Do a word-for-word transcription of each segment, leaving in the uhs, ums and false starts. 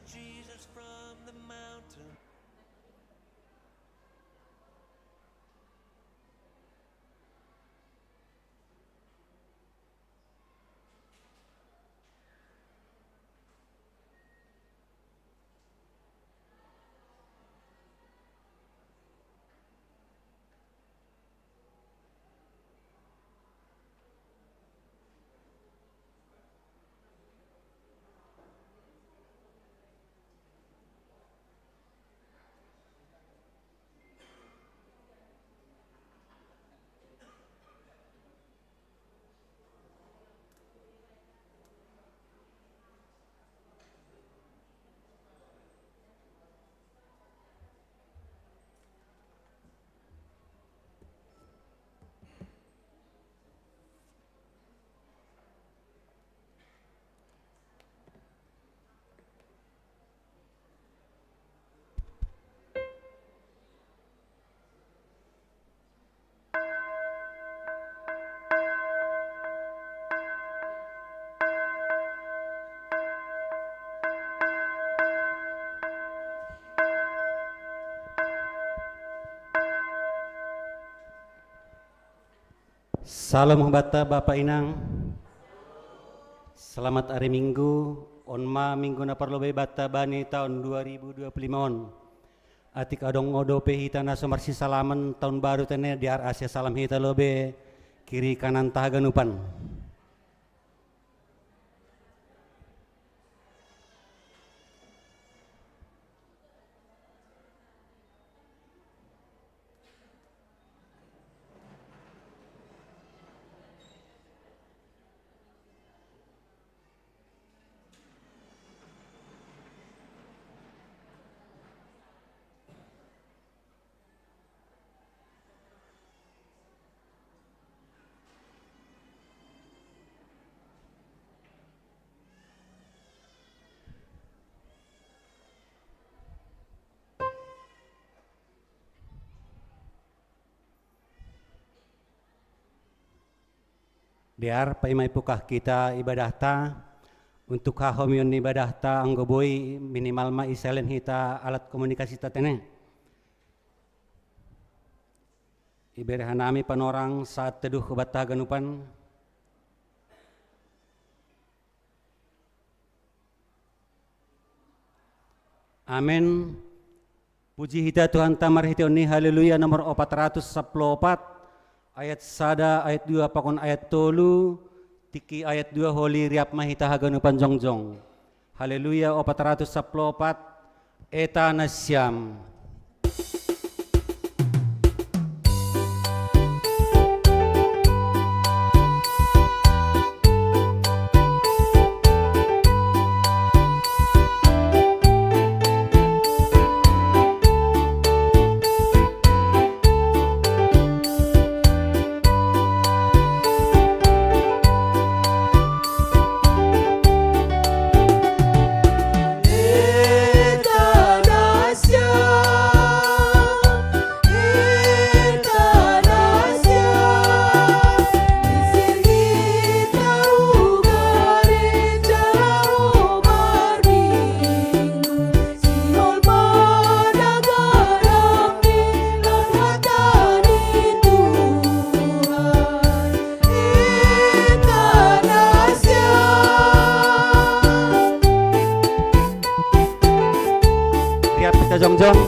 Jesus from the mountain. Salam hubatta Bapa Inang. Selamat ari Minggu. On ma Minggu na parlobei batta bani taon dua ribu dua puluh lima on. Atik adong dope hita na so marsisalaman taon baru tene, dear, asa salam hita lobei kiri kanan ta haganupan. Dear, paima ipukah hita ibadahta. Untuk hahomion ni ibadahta, anggo boi, minimal ma i-silent hita alat komunikasita tene. Ibere hanami panorang saat teduh hubatta haganupan. Amen. Puji hita Tuhanta marhiteon ni Haleluya nomor opat ratus sapuluh opat, ayat sada, ayat dua pakon ayat tolu, tingki ayat dua holi, riap ma hita haganupan jongjong. Haleluya opat ratus sapuluh opat, Eta nasiam. Riap hita jongjong.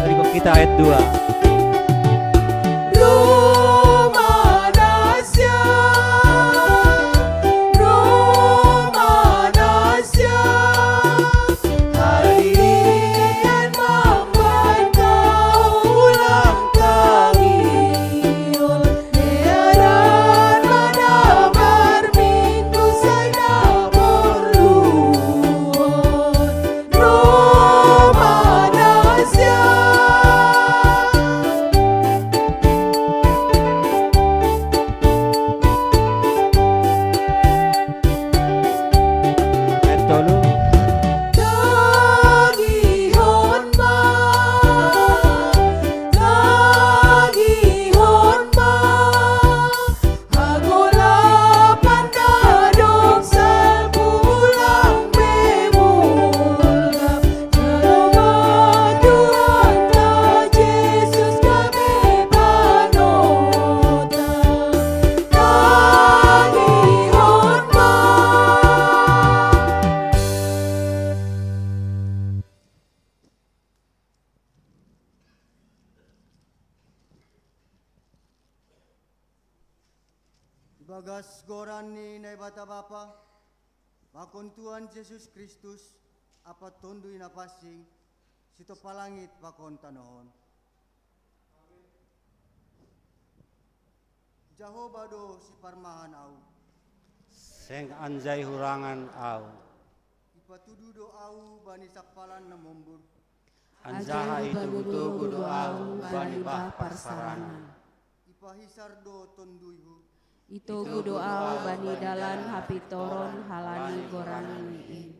Berikut kita ayat dua. Bagas goran ni Naibata Bapa, pakon Tuhan Jesus Kristus, ampa Tonduy Napansing, sitompa langit pakon tanoh on. Jahowa do siparmahan ahu. Seng anjai hurangan ahu. Ipatudu do ahu bani sampalan na mombur. Anjaha itogutogu do ahu bani bah parsarangan. Ipahisar do tonduyhu. Itogu do ahu bani dalan hapintoron halani goranni in.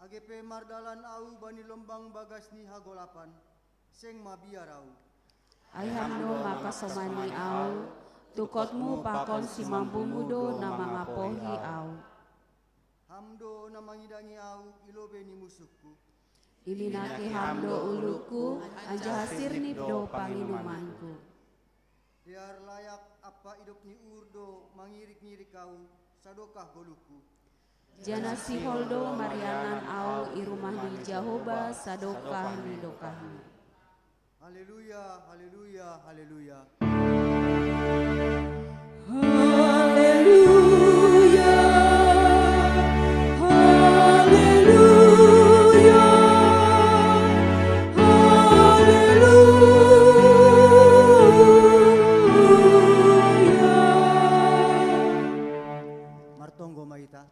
Age pe mardalan ahu bani lombang bagas ni hagolapan, seng mabiar ahu. Ai Ham do mangkasomani ahu, tungkotmu pakon simambungmu do na mangapohi ahu. Ham do na mangidangi ahu i lobei ni musuhku. Ilinaki Ham do ulungku, anjaha sirnip do panginumanku. Dear layak ampa idop ni uhur do mangirik-ngirik ahu sadokah ngolungku. Janah sihol do marianan ahu i rumah ni Jahowa sadokah ni dokahni. Haleluya, haleluya, haleluya. Haleluya, haleluya, haleluya. Martonggo ma hita.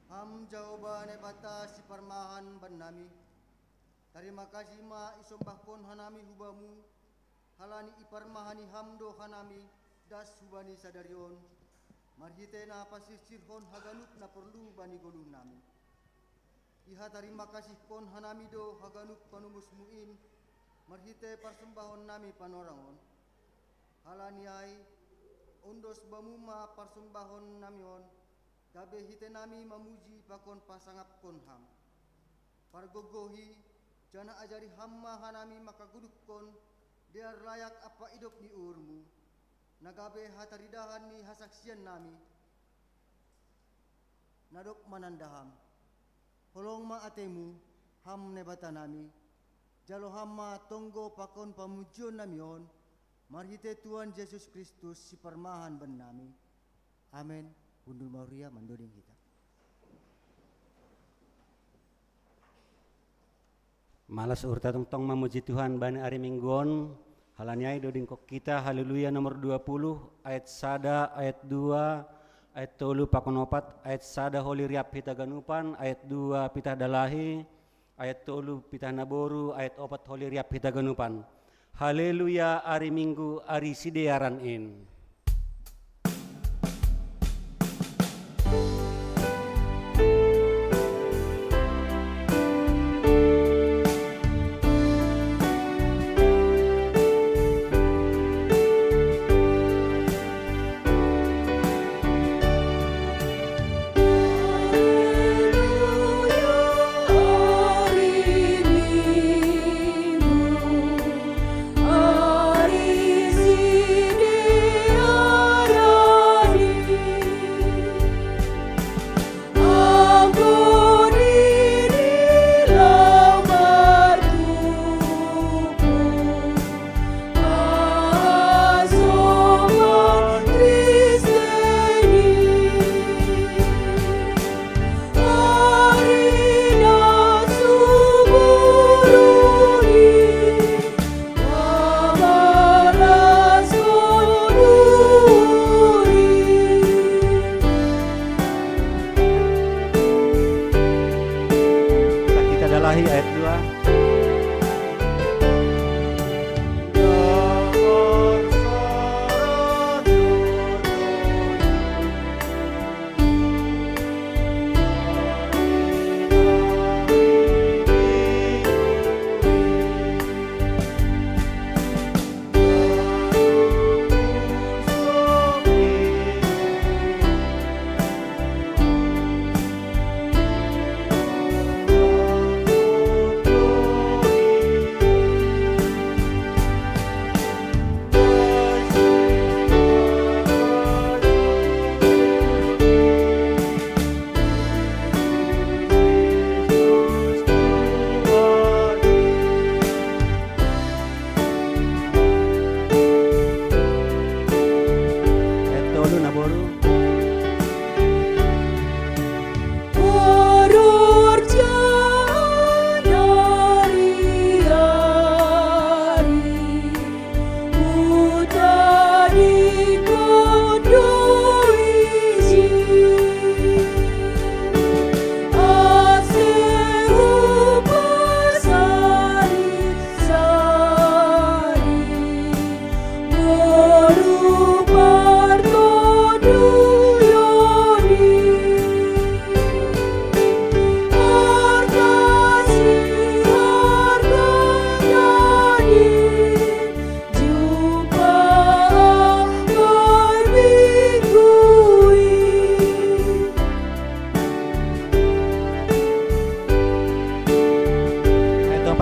Ham Jahowa Naibata siparmahan bannami, tarima kasih ma isombahkon hanami hu Bamu, halani iparmahani Ham do hanami das hubani sadari on, marhitei na pasirsirhon haganup na porlu bani ngolunami. Ihatarima kasihkon hanami do haganup panumusmu in, marhitei parsombahonnami panorang on. Halani ai, ondos Bamu ma parsombahonnami on, gabe hitenami mamuji pakon pasangapkon Ham. Pargogohi, janah ajari Ham ma hanami manghagoduhkon, dear layak ampa idop ni uhurmu, na gabe hataridahan ni hasaksiannami, na dob mananda Ham. Holong ma atemu, Ham Naibatanami, jalo Ham ma tonggo pakon pamujionnami on, marhitei Tuhan Jesus Kristus siparmahan bannami. Amen. Hundul ma huria mandoding hita. Malas uhurta tongtong mamuji Tuhan bani ari Minggu on, halani ai dodingkon hita Haleluya nomor dua puluh, ayat sada, ayat dua, ayat tolu pakon opat, ayat sada holi riap hita ganupan, ayat dua pitah dalahi, ayat tolu pitah naboru, ayat opat holi riap hita ganupan. Haleluya, ari Minggu, ari sidearan in. Kita dalahi ayat dua.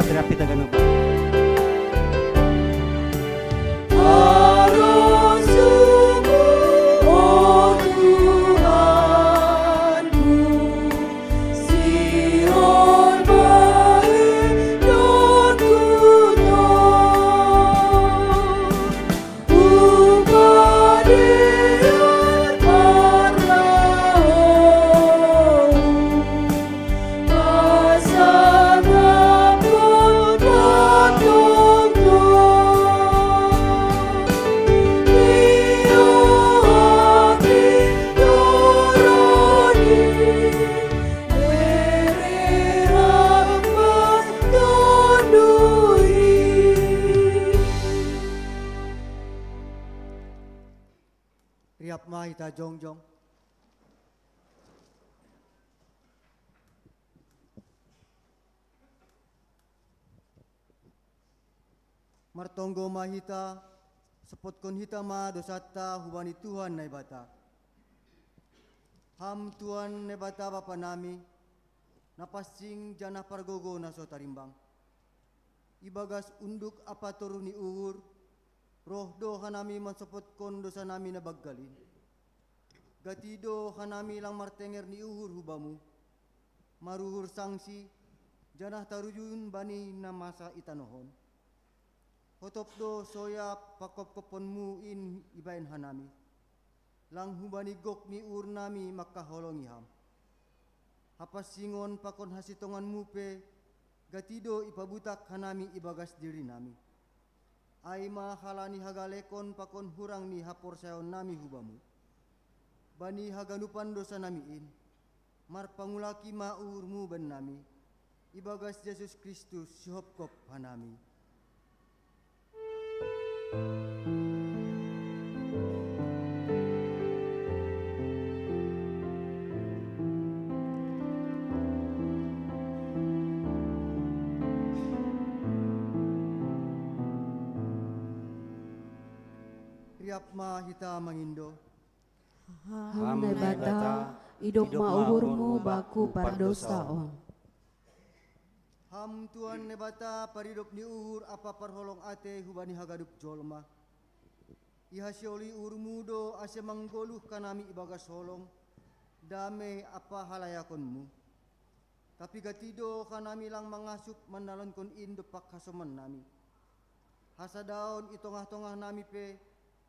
Sirap hita ganup. Riap ma hita jongjong. Martonggo ma hita, sopotkon hita ma dosanta hubani Tuhan Naibata. Ham Tuhan Naibata Bapa nami, na pansing janah pargogoh na so tarimbang. Ibagas unduk ampa toruh ni uhur, roh do hanami mansopotkon dosa nami na banggal in. Gati do hanami lang martenger ni uhur hu Bamu, maruhur sangsi, janah tarujun bani na masa i tanoh on. Hotop do soya panghophopon-Mu in ibahen hanami. Lang hubani gok ni uhur nami mangkaholongi Ham. Hapansingon pakon hasintongan-Mu pe, gati do ipabutak hanami ibagas diri nami. Ai ma halani hagalekon pakon hurang ni haporsayaon nami hu Bamu. Bani haganupan dosa nami in, marpangulaki ma uhur-Mu bannami, ibagas Jesus Kristus sihopkop hanami. Riap ma hita mangindo. Ham Naibata, idop ma uhur-Mu baku pardosa on. Ham Tuhan Naibata, paridop ni uhur ampa parholong atei hubani haganup jolma. Ihasioli uhur-Mu do ase manggoluh hanami ibagas holong, damei ampa halayakon-Mu. Tapi gati do hanami lang mangasup mandalonkon in dompak hasoman nami. Hasadaon i tongah-tongah nami pe,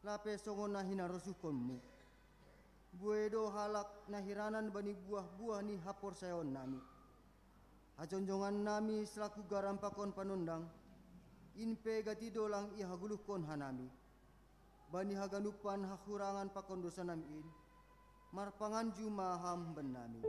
lape songon na hinarosuhkon-Mu. Buei do halak na hiranan bani buah-buah ni haporsayaon nami. Hajongjongan nami salaku garam pakon panondang, in pe gati do lang ihagoluhkon hanami. Bani haganupan hahurangan pakon dosa nami in, marpanganju ma Ham bannami.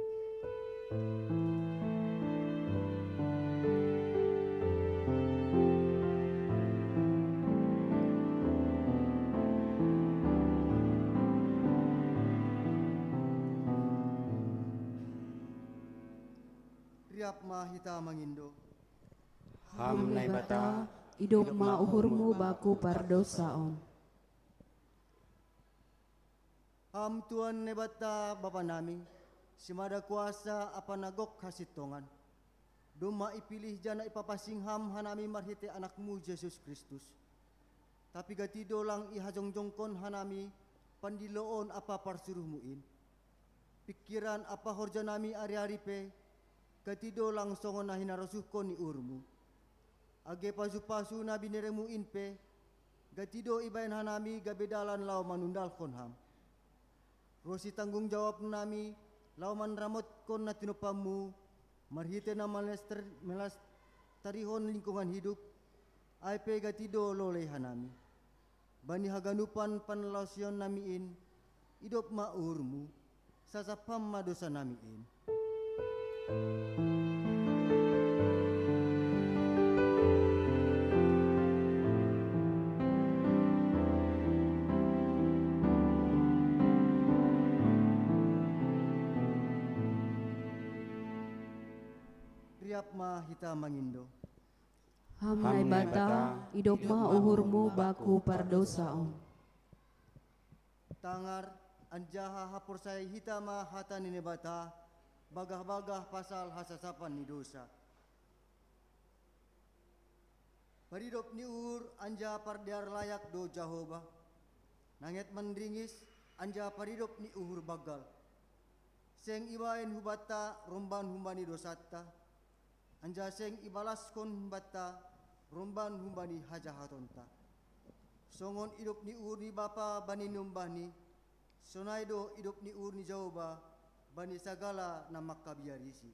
Riap ma hita mangindo. Ham Naibata, idop ma uhur-Mu baku pardosa on. Ham Tuhan Naibata Bapa nami, simada kuasa ampa na gok hasintongan, domma ipilih janah ipapansing Ham hanami marhitei Anak-Mu Jesus Kristus. Tapi gati do lang ihajongjongkon hanami pandiloon ampa parsuruh-Mu in. Pingkiran ampa horja nami ari-ari pe, gati do lang songon na hinarosuhkon ni uhur-Mu. Age pasu-pasu na binere-Mu in pe, gati do ibahen hanami gabe dalan laho manundalhon Ham. Ronsi tanggung jawab nami laho manramotkon na tinompa-Mu, marhitei na malester-, melastarihon lingkungan hidup, ai pe gati do lolei hanami. Bani haganupan panlaosion nami in, idop ma uhur-Mu, sasap Ham ma dosa nami in. Riap ma hita mangindo. Ham Naibata, idop ma uhur-Mu baku pardosa on. Tangar, anjaha haporsayai hita ma hata ni Naibata, bagah-bagah pasal hasasapan ni dosa. Paridop ni uhur anjaha pardear layak do Jahowa, nanget manringis anjaha paridop ni uhur banggal. Seng ibahen hubanta romban humbani dousanta, anjaha seng ibalaskon hubanta romban humbani hajahatonta. Songon idop ni uhur ni bapa bani numbahni, sonai do idop ni uhur ni Jahowa bani sagala na mangkabiarisi.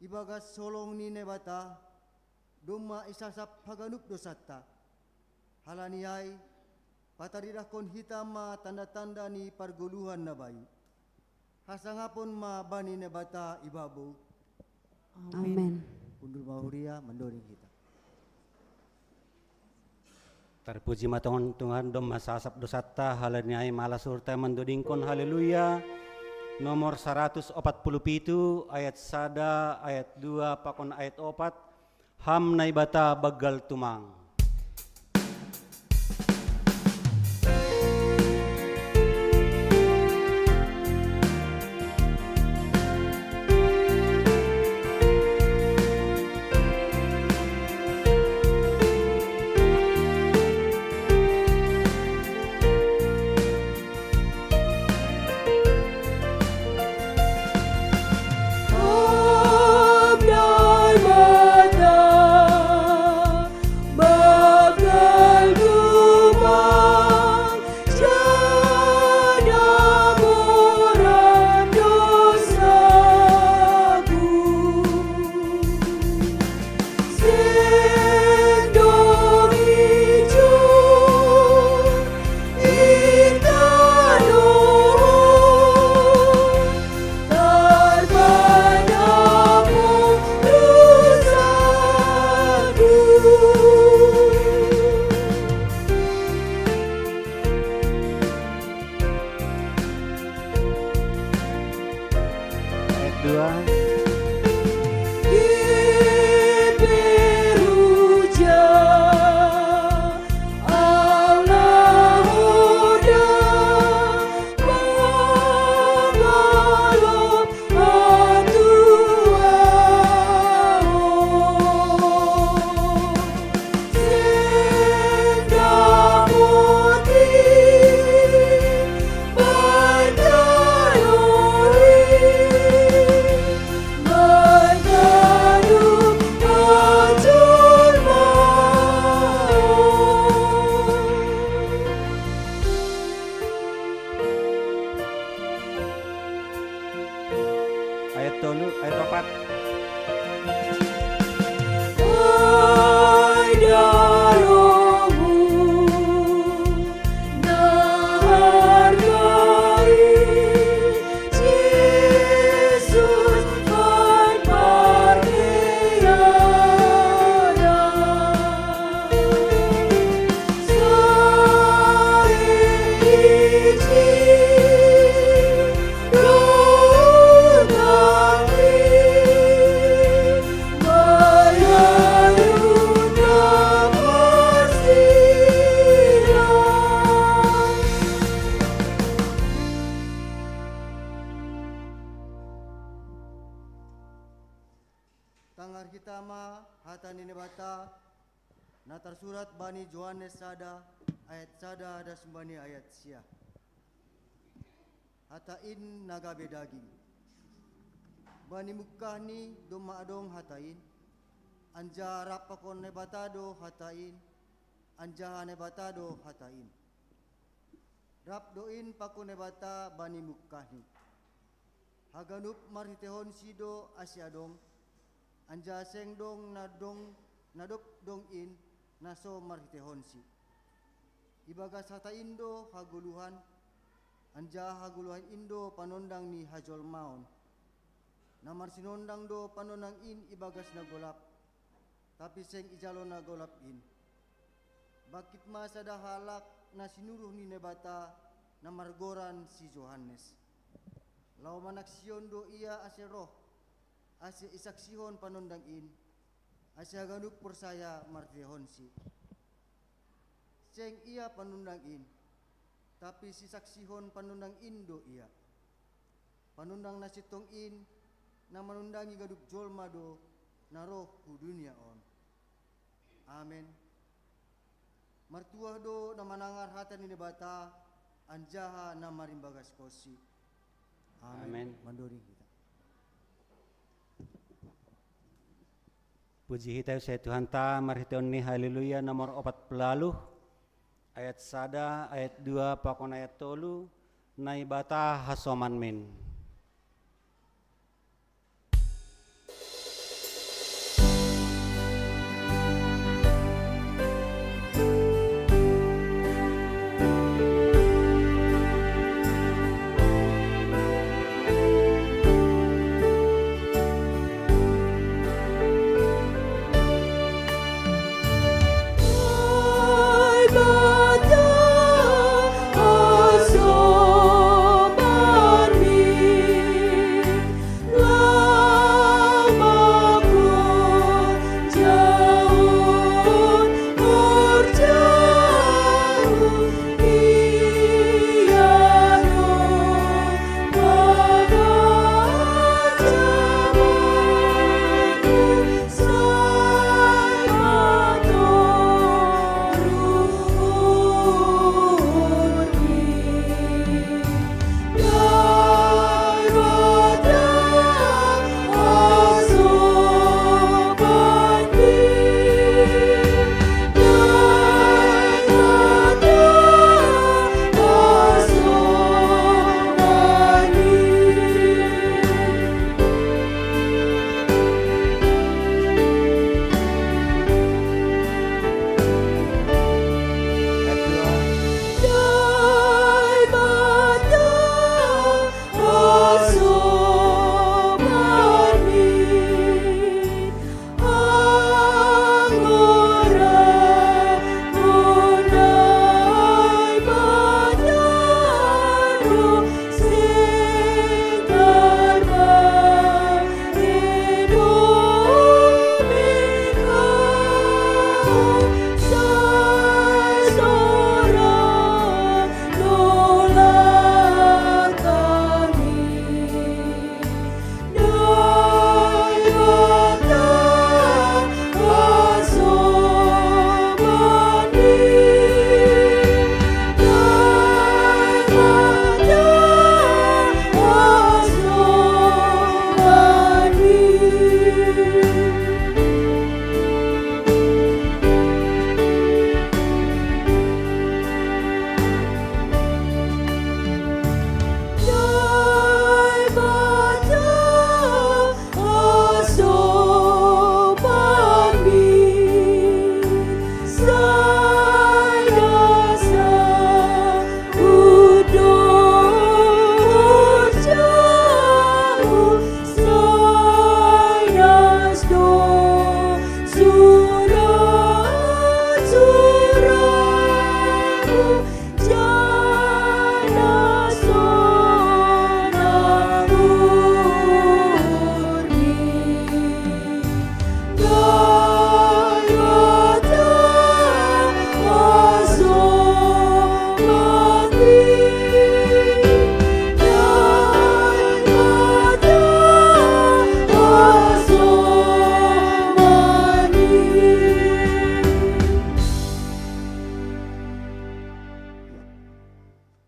Ibagas holong ni Naibata domma isasap haganup dousanta. Halani ai, pataridahkon hita ma tanda-tanda ni pargoluhan na bayu. Hasangapon ma bani Naibata ibabou. Amen. Hundul ma huria mandoding hita. Tarpuji ma Tuhan, Tuhan domma sasap dousanta, halani ai malas uhurta mandodingkon haleluya. Nomor saratus opat puluh pitu, ayat sada, ayat dua pakon ayat opat. Ham Naibata banggal tumang. Tangar hita ma hata ni Naibata na tarsurat bani Johannes sada ayat sada das bani ayat sia. Hata in na gabe daging. Bani mungkahni domma adong hata in, anjaha rap pakon Naibata do hata in, anjaha Naibata do hata in. Rap do in pakon Naibata bani mungkahni. Haganup marhiteihonsi do ase adong, anjaha seng dong na dong na dob dong in na so marhiteihonsi. Ibagas hata in do hagoluhan, anjaha hagoluhan in do panondang ni hajolmaon. Na marsinondang do panondang in ibagas na golap, tapi seng ijalo na golap in. Bangkit ma sada halak na sinuruh ni Naibata na margoran si Johannes. Laho manaksihon do ia ase roh, ase isaksihon panondang in, ase haganup porsaya marhiteihonsi. Seng ia panondang in, tapi sisaksihon panondang in do ia. Panondang na sintong in na manondangi ganup jolma do na roh hu dunia on. Amen. Martuah do na manangar hata ni Naibata, anjaha na marimbagas konsi. Amen. Amen. Mandorong hita. Puji hita use Tuhanta, marhiteon ni Haleluya nomor opat puluh walu, ayat sada, ayat dua, pakon ayat tolu, Naibata hasomanmin.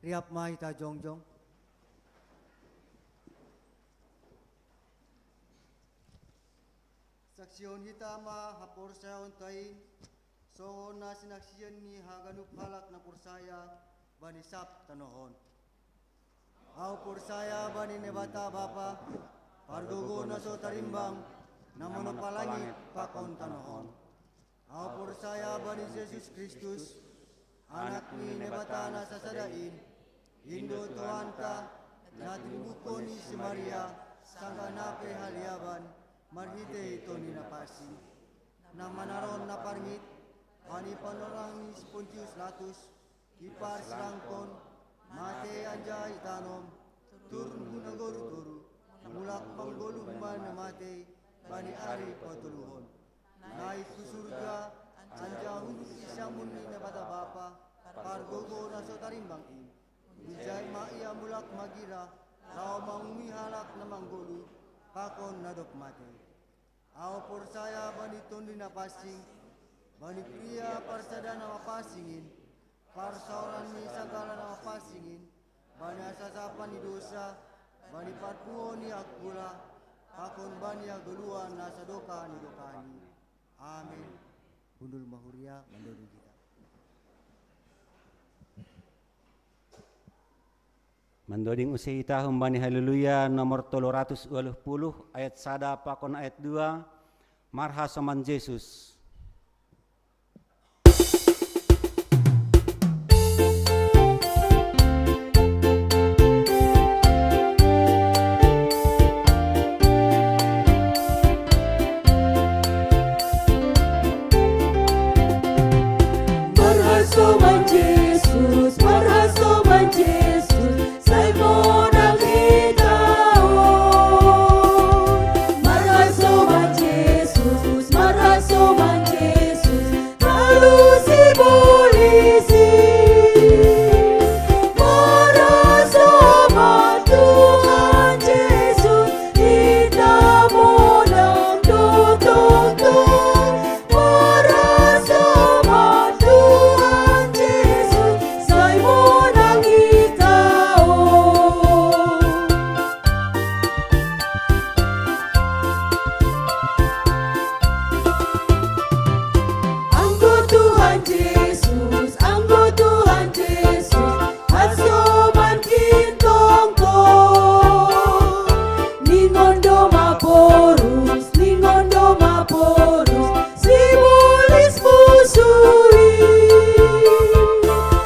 Riap ma hita jongjong. Saksihon hita ma haporsayaonta in, songon na sinaksihon ni haganup halak na porsaya bani sab tanoh on. Ahu porsaya bani Naibata Bapa, pargogo na so tarimbang, na manompa langit pakon tanoh on. Ahu porsaya bani Jesus Kristus, Anak ni Naibata na sasada in, in do Tuhanta, na tinumbuhkon ni si Maria, sanggah na pe haliaban, marhitei Tondi Napansing, na manaron na parngit, bani panorang ni si Pontius Latus, diparsilangkon, mate anjaha itanom, turun hu nagori toruh, mulak manggoluh humbani na matei, bani ari patoluhon. Naik hu surga, anjaha hundul siamun ni Naibata Bapa, pargogo na so tarimbang in. Ijai ma Ia mulak magira, laho manguhumi halak na manggoluh, pakon na dob matei. Ahu porsaya bani Tondi Napansing, Bani kuria parsadaan na mapansingin, parsaoran ni sagala na mapansingin, bani hasasapan ni dosa, bani parpuon ni akula, pakon bani hagoluhan na sadokah ni dokahni. Amin. Hundul ma huria mandoding hita. Mandoding use hita humbani Haleluya nomor tolu ratus ualuh puluh, ayat sada pakon ayat dua. Marhasoman Jesus. Marhasoman Jesus, marhasoman Jesus, sai monang hita on. Marhasoman Jesus, marhasoman Jesus, alu sibolis i. Marhasoman Tuhan Jesus, hita monang do tongtong. Marhasoman Tuhan Jesus, sai monang hita on. Anggo Tuhan Jesus, anggo Tuhan Jesus, hasomankin tongtong. Ningon do maporus, ningon do maporus, sibolis musu i.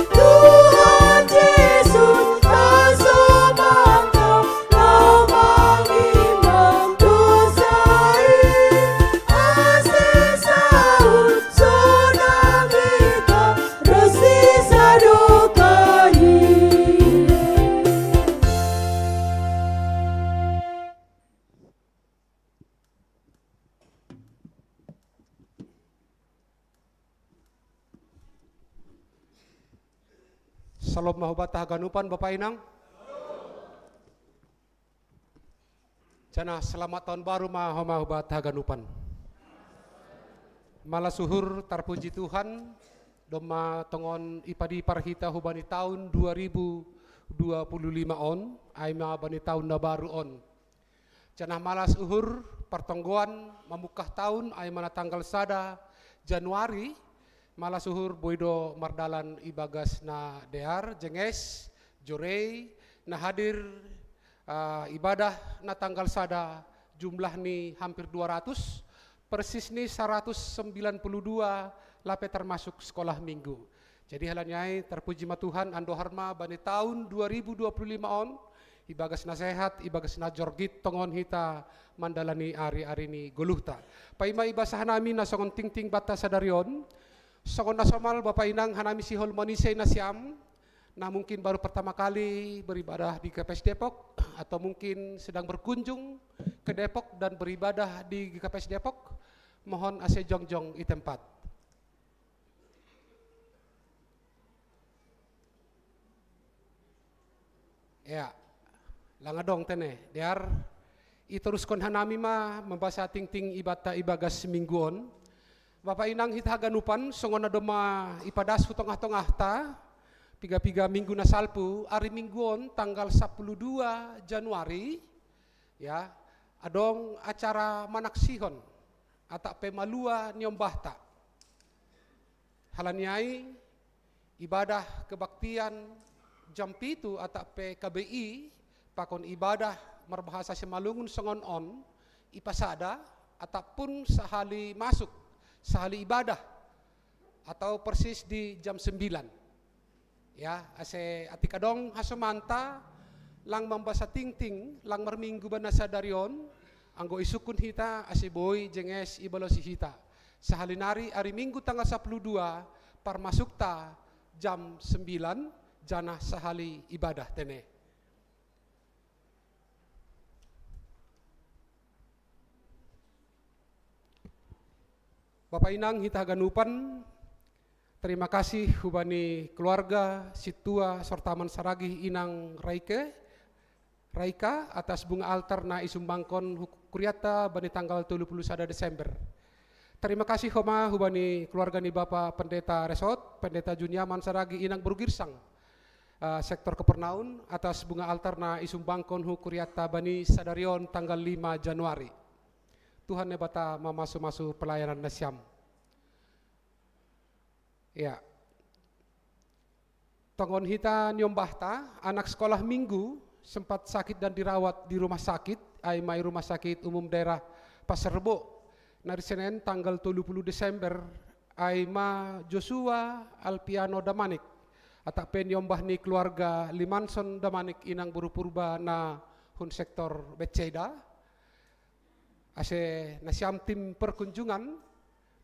Tuhan Jesus, hasomanta, laho mangimbang dosa i. Ase saut sonang hita ro sisadokahni. Salom ma hubata haganupan, Bapa Inang. Janah selamat tahun baru ma homa hubata haganupan. Malas uhur, tarpuji Tuhan, domma tongon ipadipar hita hubani tahun dua ribu dua puluh lima on, ai ma bani tahun na baru on. Janah malas uhur, partonggoan mamungkah tahun, ai ma na tanggal sada Januari, malas uhur boi do mardalan ibagas na dear, jenges, jorei, na hadir, ah, ibadah na tanggal sada jumlahni hampir dua ratus, persisni saratus sambilan puluh dua, lape tarmasuk sekolah minggu. Jadi halani ai tarpuji ma Tuhan, andohar ma bani tahun dua ribu dua puluh lima on, ibagas na sehat, ibagas na jorgit tongon hita mandalani ari-ari ni goluhta. Paima ibasah nami na songon tingting banta sadari on, songon na somal Bapa Inang hanami siholmon ise nasiam, na mungkin baru pertama kali beribadah di G K P S Depok, atau mungkin sedang berkunjung ke Depok dan beribadah di G K P S Depok, mohon ase jongjong i tempat. Ya, lang adong tene, dear, itoruskon hanami ma mambasa tingting i banta ibagas minggu on. Bapa Inang hita haganupan, songon na domma ipadas hu tongah-tongahta, piga-piga minggu na salpu, ari minggu on tanggal sampulu dua Januari, ya, adong acara manaksihon, atap pe malua niombahta. Halani ai, ibadah kebaktian jam pitu atap pe K B I, pakon ibadah marbahasa Simalungun songon on, ipasada, atap pun sahali masuk, sahali ibadah, atau persis di jam sembilan. Ya, ase atik adong hasomanta, lang mambasa tingting, lang marminggu bana sadari on, anggo isungkun hita, ase boi jenges ibalosi hita. Sahali nari ari Minggu tanggal sampulu dua, parmasukta jam sembilan, janah sahali ibadah tene. Bapa Inang hita haganupan, terima kasih hubani keluarga, sintua, sortaman saragih Inang Raike, Raika, atas bunga altar na isumbangkon hu-, kuriatta bani tanggal tolu puluh sada Desember. Tarima kasih homa hubani keluarga ni Bapa Pendeta Resort, Pendeta Juniaman Saragi, Inang Berugirsang, eh, sektor Kepernaun, atas bunga altar na isumbangkon hu kuriatta bani sadarion tanggal lima Januari. Tuhan Naibata mamasu-masu pelayanan nasiam. Ya. Tongon hita niombahta, anak sekolah minggu sempat sakit dan dirawat di rumah sakit, ai ma i Rumah Sakit Umum Daerah Pasar Rebo. Nari Senen tanggal tolu puluh Desember, ai ma Joshua Alpiano Damanik, atap pe niombah ni keluarga Limanson Damanik, Inang Boru Purba, na hun sektor Bethsaida. Ase nasiam tim perkunjungan,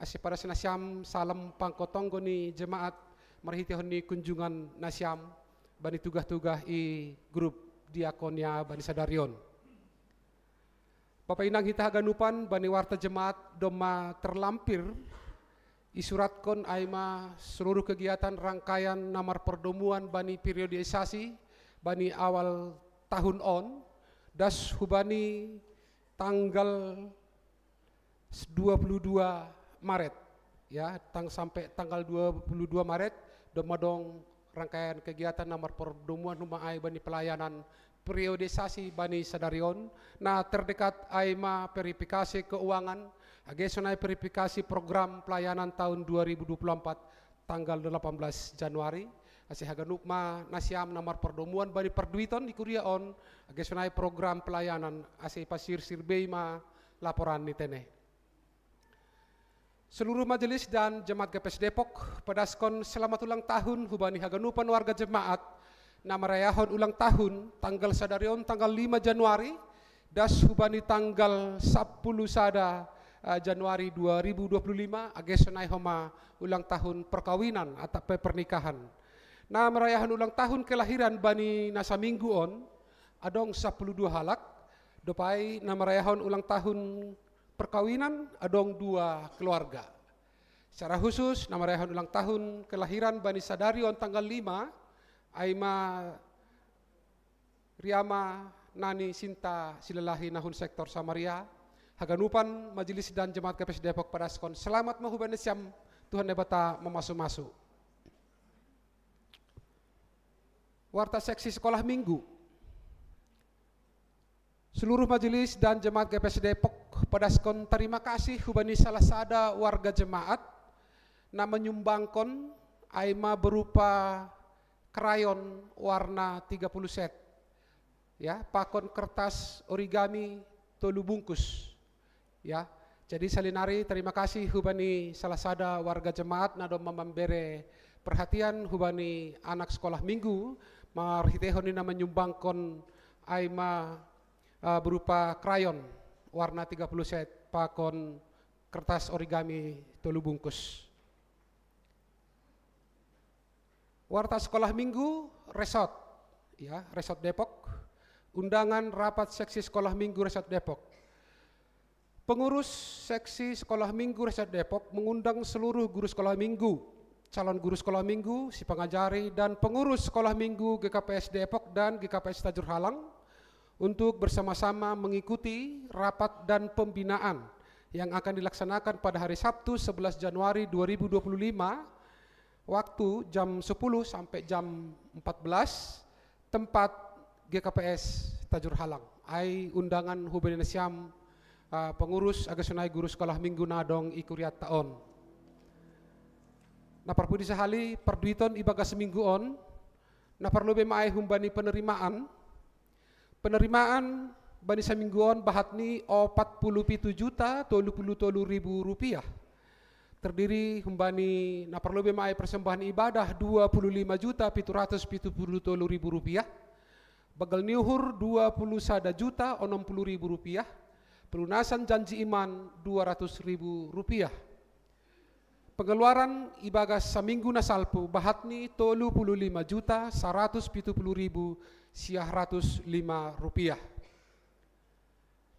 ase padas nasiam salam pangkotonggo ni jemaat marhitehon ni kunjungan nasiam bani tugah-tugah i grup diakonia bani sadarion. Bapa Inang, hita haganupan bani warta jemaat domma terlampir isuratkon ai ma seluruh kegiatan rangkaian na marperdomuan bani periodisasi bani awal tahun on, das hubani tanggal dua puluh dua Maret, ya, tang sampai tanggal dua puluh dua Maret, domma adong rangkaian kegiatan na marperdomuan homa ai bani pelayanan periodisasi bani sadarion. Na terdekat ai ma verifikasi keuangan, age sonai verifikasi program pelayanan tahun dua ribu dua puluh empat tanggal delapan belas Januari, ase haganup ma nasiam na marperdomuan bani parduiton di kuria on, age sonai program pelayanan, ase pasirsir bei ma laporan ni tene. Seluruh majelis dan jemaat G P S Depok padaskon selamat ulang tahun hubani haganupan warga jemaat na marayahon ulang tahun tanggal sadarion tanggal lima Januari, das hubani tanggal sapuluh sada, eh, Januari dua ribu dua puluh lima, age sonai homa ulang tahun perkawinan atap pe pernikahan. Na marayahon ulang tahun kelahiran bani na saminggu on adong sapuluh dua halak, dopai na marayahon ulang tahun perkawinan adong dua keluarga. Secara khusus, na marayahon ulang tahun kelahiran bani sadarion tanggal lima, ai ma Riama Nani Sinta Silalahi na hun sektor Samaria, haganupan majelis dan jemaat G P S Depok padaskon selamat ma hubani nasiam, Tuhan Naibata mamasu-masu. Warta seksi sekolah minggu. Seluruh majelis dan jemaat G P S Depok padaskon tarima kasih hubani salah sada warga jemaat na manyumbangkon ai ma berupa krayon warna tiga puluh set, ya, pakon kertas origami tolu bungkus, ya. Jadi salinari tarima kasih hubani salah sada warga jemaat na domma mambere perhatian hubani anak sekolah minggu marhitehon i na manyumbangkon ai ma, eh, berupa krayon warna tiga puluh set pakon kertas origami tolu bungkus. Warta sekolah minggu Resort, ya, Resort Depok. Undangan rapat seksi sekolah minggu Resort Depok. Pengurus seksi sekolah minggu Resort Depok mengundang seluruh guru sekolah minggu, calon guru sekolah minggu, si pengajari, dan pengurus sekolah minggu G K P S Depok dan G K P S Tajur Halang untuk bersama-sama mengikuti rapat dan pembinaan yang akan dilaksanakan pada hari Sabtu sebelas Januari dua ribu dua puluh lima, waktu jam sepuluh sampai jam empat belas, tempat G K P S Tajur Halang. Ai undangan hubani nasiam, ah, pengurus age sonai guru sekolah minggu na adong i kuriatta on. Na parpudi sahali, parduiton ibagas minggu on, na parlobei ma ai humbani penerimaan. Penerimaan bani saminggu on bahat ni opat puluh pitu juta tolu puluh tolu ribu rupiah. Terdiri humbani na parlobei ma ai persembahan ibadah dua puluh lima juta pitu ratus pitu puluh tolu ribu rupiah, bagel ni uhur dua puluh sada juta onom puluh ribu rupiah, pelunasan janji iman dua ratus ribu rupiah. Pengeluaran ibagas saminggu na salpu bahat ni tolu puluh lima juta saratus pitu puluh ribu sia ratus lima rupiah.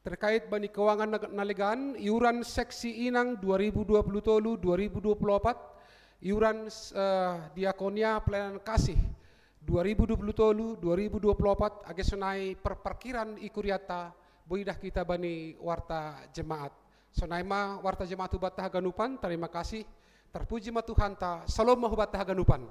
Terkait bani keuangan na, na legan, iuran seksi inang dua ribu dua puluh tolu dua ribu dua puluh opat, iuran, eh, diakonia pelayanan kasih dua ribu dua puluh tolu dua ribu dua puluh opat, age sonai perparkiran i kuriatta, boi idah hita bani warta jemaat. Sonai ma warta jemaat hubanta haganupan, tarima kasih. Tarpuji ma Tuhanta, salom ma hubanta haganupan.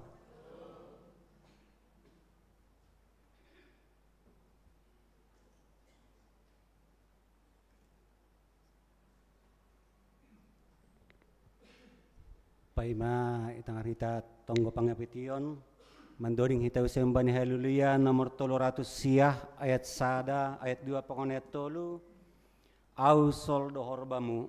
Paima i tangar hita tonggo pangapition, mandoding hita use umbani Haleluya nomor tolu ratus sia, ayat sada, ayat dua pakon ayat tolu. Au sol dohor bamu.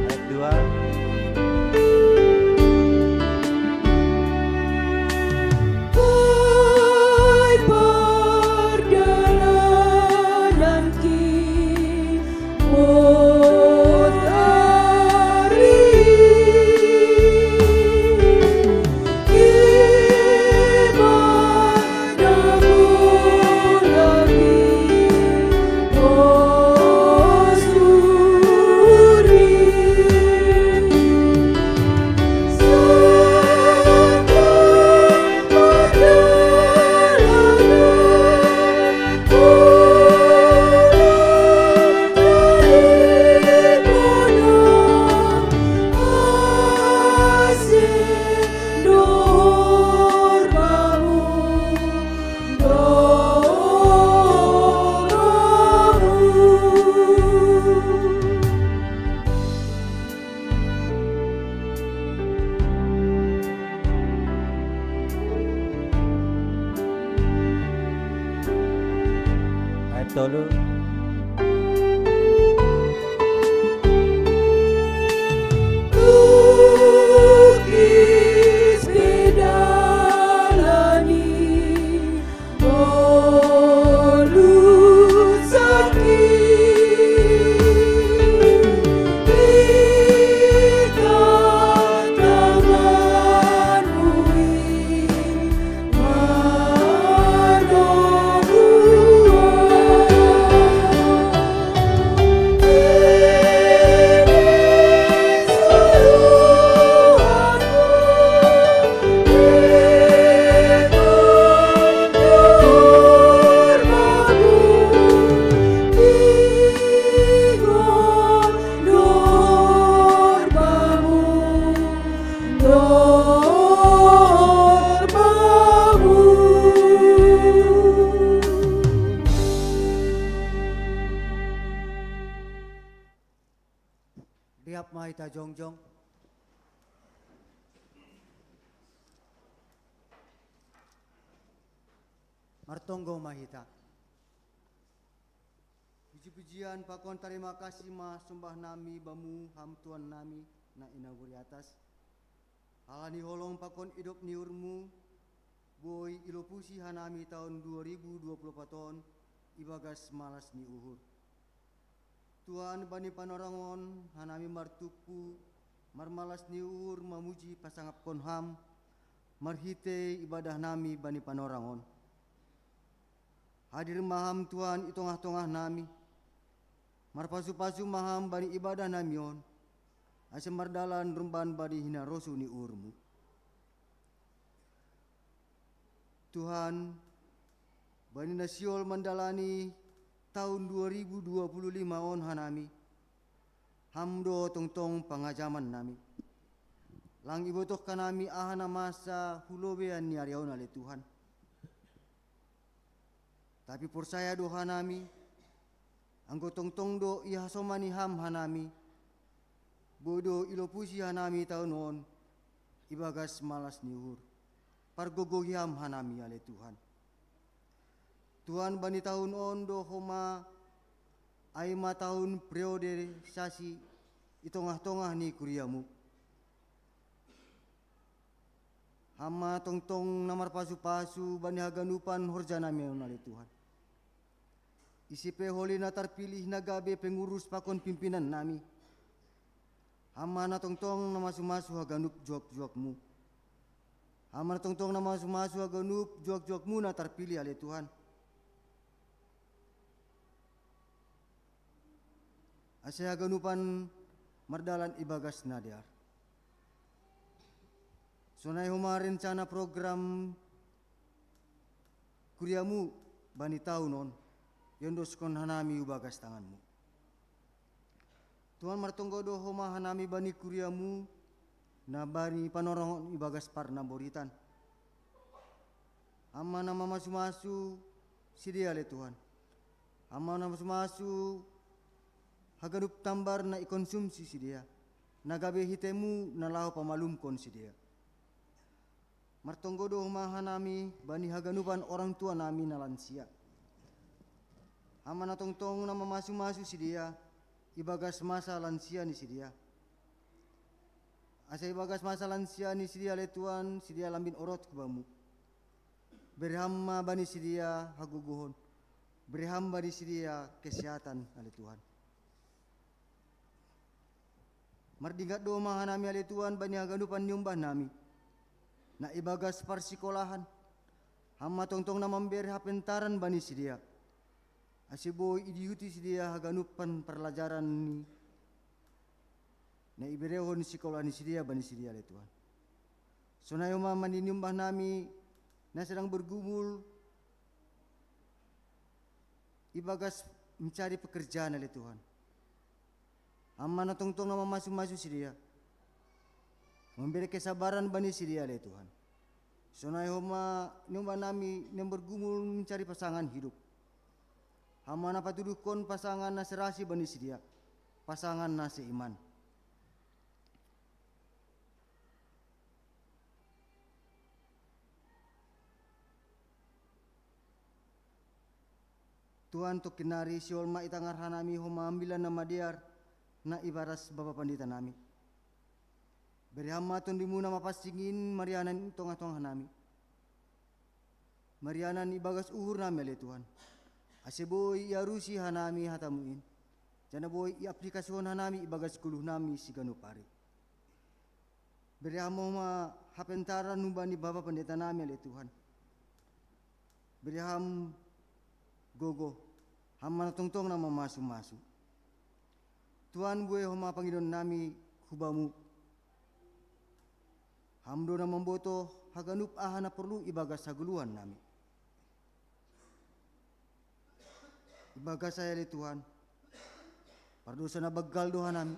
Ayat dua. Ayat tolu. Rap ma hita jongjong. Martonggo ma hita. Puji-pujian pakon tarima kasih ma sombah nami Bamu, Ham Tuhan nami na i nagori atas. Ala ni holong pakon idop ni uhurmu, boi ilopusi hanami taon dua ribu dua puluh empat on ibagas malas ni uhur. Tuhan, bani panorang on hanami martumpu marmalas ni uhur mamuji pasangapkon Ham marhitei ibadah nami bani panorang on. Hadir ma Ham Tuhan i tongah-tongah nami. Marpasu-pasu ma Ham bani ibadah nami on, ase mardalan rumban bani hinarosuh ni uhurmu. Tuhan, bani na sihol mandalani tahun dua ribu dua puluh lima on hanami, Ham do tongtong pangajaman nami. Lang ibotoh hanami aha na masa hu lobeian ni ari on ale Tuhan. Tapi porsaya do hanami, anggo tongtong do ihasomani Ham hanami, boi do ilopusi hanami tahun on ibagas malas ni uhur. Pargogohi Ham hanami ale Tuhan. Tuhan, bani tahun on do homa, ai ma tahun priorisasi i tongah-tongah ni kuriamu. Ham ma tongtong na marpasu-pasu bani haganupan horjanami on ale Tuhan. Ise pe holi na tarpilih na gabe pengurus pakon pimpinan nami, Ham ma na tongtong na masu-masu haganup juak-juakmu. Ham ma na tongtong na masu-masu haganup juak-juakmu na tarpilih ale Tuhan. Ase haganupan mardalan ibagas na dear. Sonai homa rencana program kuriamu bani tahun on, iondoskon hanami ibagas tanganmu. Tuhan, martonggo do homa hanami bani kuriamu, na bani panorongon ibagas parnaboritan. Ham ma na mamasu-masu sidea ale Tuhan. Ham ma na masu-masu haganup tambar na ikonsumsi sidea, na gabe hitemu na laho pamalumkon sidea. Martonggo do homa hanami bani haganupan orang tua nami na lansia. Ham ma na tongtong na mamasu-masu sidea ibagas masa lansia ni sidea. Asa ibagas masa lansia ni sidea ale Tuhan, sidea lambin orot hu bamu. Bere Ham ma bani sidea hagogohon. Bere Ham bani sidea kesehatan ale Tuhan. Mardingat do homa hanami ale Tuhan bani haganupan ni umbah nami na ibagas parsikolahan. Ham ma tongtong na mambere hapentaran bani sidea, ase boi idihuti sidea haganupan parlajaran ni na iberehon sikola ni sidea bani sidea ale Tuhan. Sonai homa bani ni umbah nami na sedang bergumul ibagas mencari pekerjaan ale Tuhan. Ham ma na tongtong na mamasu-masu sidea, mambere kesabaran bani sidea ale Tuhan. Sonai homa ni umbah nami na bergumul mencari pasangan hidup. Ham ma na patuduhkon pasangan na serasi bani sidea, pasangan na seiman. Tuhan, tongkin nari sihol ma itangar hanami homa ambilan na madear na ibagas bapa pandita nami. Bere Ham ma Tondimu na mapansing in marianan i tongah-tongah nami. Marianan ibagas uhur nami ale Tuhan, ase boi iarusi hanami hatamu in, janah boi iaplikasihon hanami ibagas goluh nami siganup ari. Bere Ham ma hapentaran humbani bapa pandita nami ale Tuhan. Bere Ham gogoh, Ham ma na tongtong na mamasu-masu. Tuhan, buei homa pangidoan nami hu bamu. Ham do na mambotoh haganup aha na porlu ibagas hagoluhan nami. Ibagas ai ale Tuhan, pardousa na banggal do hanami.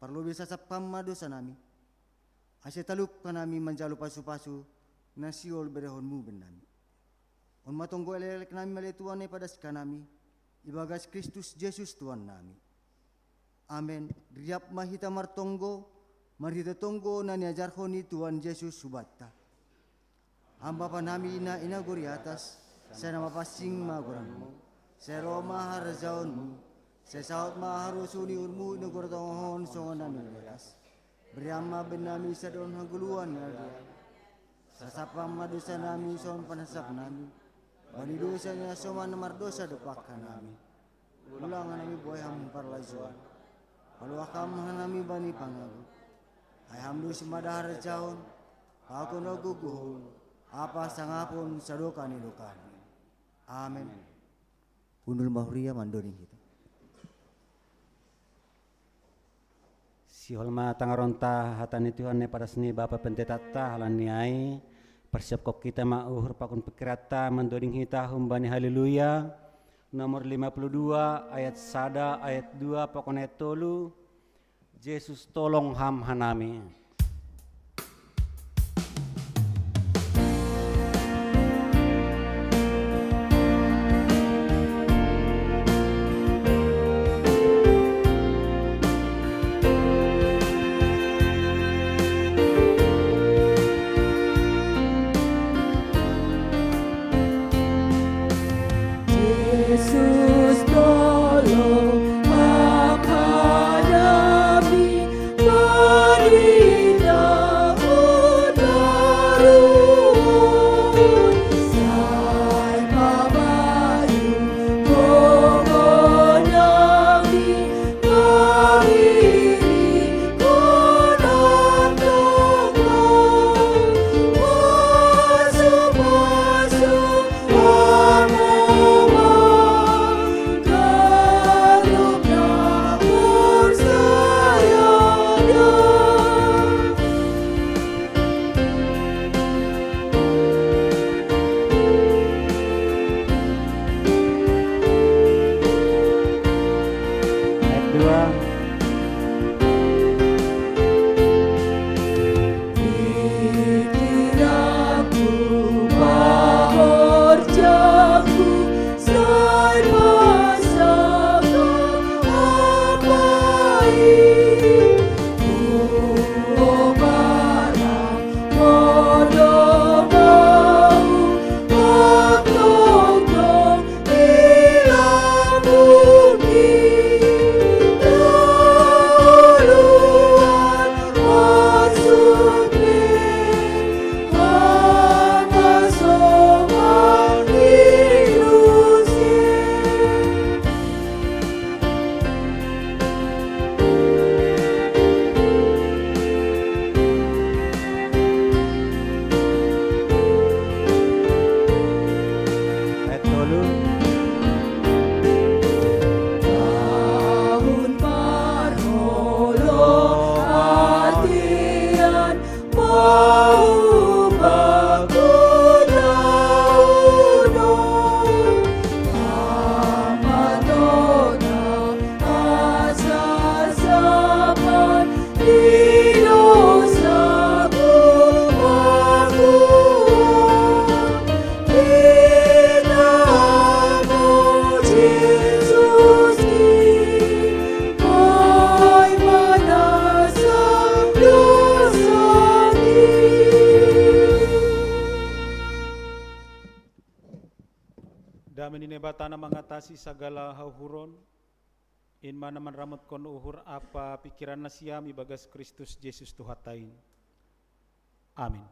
Parlobei sasap Ham ma dousa nami, ase talup hanami manjalo pasu-pasu na sihol berehonmu bennami. On ma tonggo elek-elek nami ale Tuhan na ipadas hanami ibagas Kristus Jesus Tuhan nami. Amen. Riap ma hita martonggo marhite tonggo na niajarhon ni Tuhan Jesus hubanta. Ham Bapa nami na i nagori atas, sai na mapansing ma goranmu. Sai ro ma harajaonmu. Sai saut ma harosuh ni uhurmu i nagori tonga on songon na i nagori atas. Bere Ham ma bennami sadari on hagoluhan na dear. Sasap Ham ma dousa nami songon panasap nami bani dousa ni na soman na mardousa dompak hanami. Ulang hanami buei Ham parlajouan. Paluah Ham hanami bani pangago. Ai Ham do simada harajaon, pakon hagogoon, ampa sangapon sadokah ni dokahni. Amen. Hundul ma huria mandongani hita. Sihol ma tangaronta hata ni Tuhan na ipadas ni Bapa Pendetanta, halani ai Persiapkon hita ma uhur pakon pikiranta mandoding hita humbani Haleluya nomor lima puluh dua, ayat sada, ayat dua pakon ayat tolu. Jesus, tolong Ham hanami. Jesus, tolong Ham hanami, beri Ham baru. Sai pabayu Ho nami, Ayat dua. Pikiranku, pahorjaku, sai pasangka Ham ai. Puho barang Ho do mau, Ho tongtong Ayat tolu. Tahun parholo atian mau baku dauno, Ham patota asa sapan di dosaku pakua. Hita Ho Jesus, kinain manasa dosaku. Dame ni Naibata na mangatasi sagala hauhuron, in ma na manramotkon uhur ampa pikiran nasiam ibagas Kristus Jesus Tuhanta in. Amin.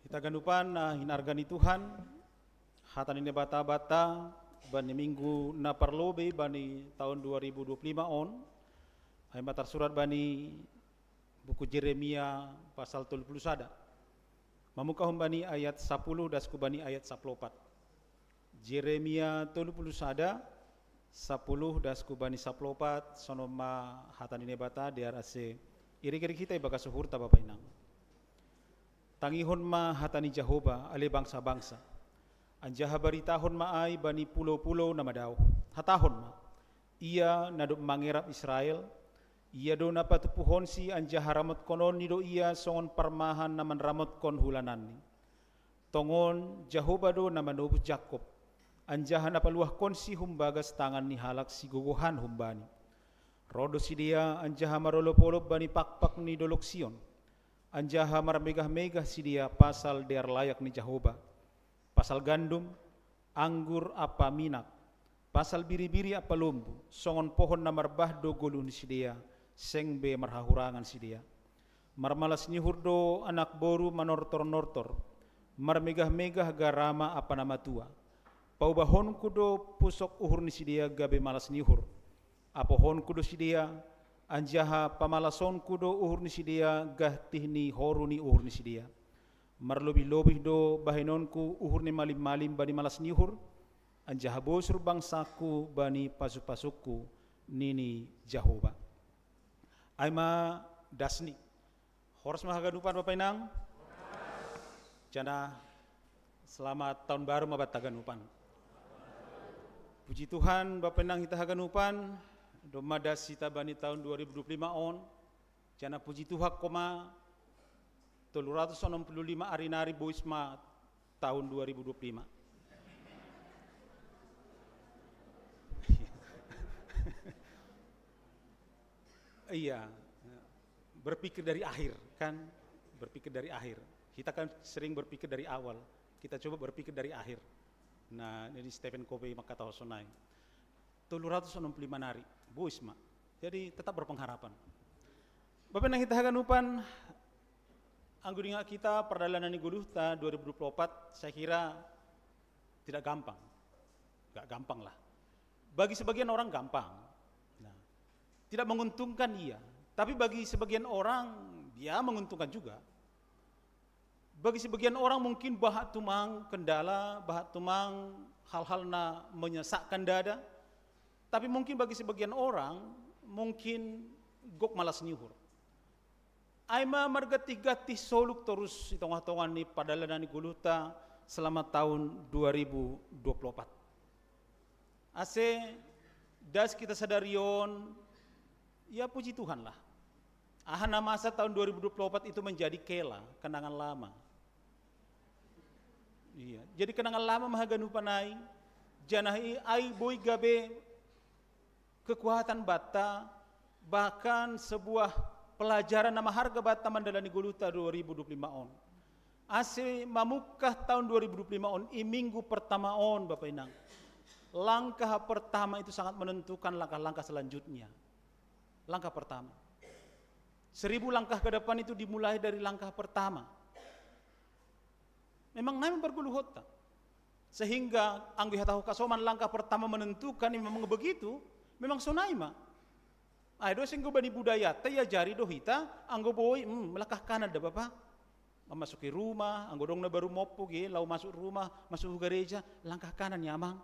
Hita ganupan na hinarga ni Tuhan, hata ni Naibata banta bani minggu na parlobei bani taon dua ribu dua puluh lima on, ai ma tarsurat bani buku Jeremia pasal tolu puluh sada. Mamungka humbani ayat sapuluh das hubani ayat sapuluh opat. Jeremia tolu puluh sada, sapuluh das hubani sapuluh opat, sonon ma hata ni Naibata, dear ase irik-irik hita ibagas uhurta, Bapa Inang. Tangihon ma hata ni Jahowa, ale bangsa-bangsa, anjaha baritahon ma ai bani pulou-pulou na madaoh. Hatahon ma: Ia na dob mangerap Israel, Ia do na patumpuhonsi, anjaha ramotkononni do Ia songon parmahan na manramotkon hulananni. Tongon Jahowa do na manobus Jakob, anjaha na paluahkonsi humbagas tangan ni halak sigogohan humbani. Ro do sidea anjaha marolop-olop bani pakpak ni dolog Sion, anjaha marmegah-megah sidea pasal dear layak ni Jahowa, pasal gandum, anggur ampa minak, pasal biri-biri ampa lombu, songon pohon na marbah do goluh ni sidea, seng be marhahurangan sidea. Marmalas ni uhur do anak boru manortor-nortor, marmegah-megah garama ampa na matua. PaubahonKu do pusok uhur ni sidea gabe malas ni uhur. ApohonKu do sidea, anjaha pamalasonKu do uhur ni sidea gantih ni horu ni uhur ni sidea. Marlobih-lobih do bahenonKu uhur ni malim-malim bani malas ni uhur, anjaha bosur bangsangKu bani pasu-pasungKu, nini Jahowa. Ai ma dasni. Horas ma haganupan, Bapa Inang. Jana, selamat tahun baru ma banta haganupan. Puji Tuhan, Bapa inang hita haganupan, domma das hita bani tahun dua ribu dua puluh lima on. Jana puji Tuhan koma, tolu ratus onom puluh lima ari nari bois ma tahun dua ribu dua puluh lima. Iya, berpikir dari akhir, kan? Berpikir dari akhir. Kita kan sering berpikir dari awal. Kita coba berpikir dari akhir. Nah, ini Stephen Covey maka tahu sonai. Tolu ratus onom puluh lima nari, bois ma. Jadi tetap berpengharapan. Bapa inang hita haganupan, anggo dinga kita pardalanan ni goluhta dua ribu dua puluh empat, saya kira tidak gampang. Gak gampang lah. Bagi sebagian orang gampang. Nah, tidak menguntungkan, iya. Tapi bagi sebagian orang, ya, menguntungkan juga. Bagi sebagian orang mungkin bahat tumang kendala, bahat tumang hal-hal na menyesakkan dada. Tapi mungkin bagi sebagian orang, mungkin gok malas ni uhur. Ai ma marganti-ganti soluk torus di tongah-tongah ni pardalanan ni goluhta selama tahun dua ribu dua puluh empat. Ase das kita sadari on, ya, puji Tuhan lah. Aha na masa tahun dua ribu dua puluh empat itu menjadi kela, kenangan lama. Iya, jadi kenangan lama ma haganupan ai, janah i ai boi gabe kekuatan banta, bahkan sebuah pelajaran na maharga banta mandalani goluhta dua ribu dua puluh lima on. Ase mamungkah tahun dua ribu dua puluh lima on, i minggu pertama on, Bapa Inang, langkah pertama itu sangat menentukan langkah-langkah selanjutnya. Langkah pertama. Seribu langkah ke depan itu dimulai dari langkah pertama. Memang nai ma pargoluhonta. Sehingga anggo ihatahon hasoman langkah pertama menentukan, memang begitu, memang sonai ma. Ai do senggo bani budayanta iajari do hita, anggo boi, hmm, langkah kanan da, Bapa. Memasuki rumah, anggo dong na baru mompo ge, laho masuk rumah, masuk hu gareja, langkah kanan ya, Amang.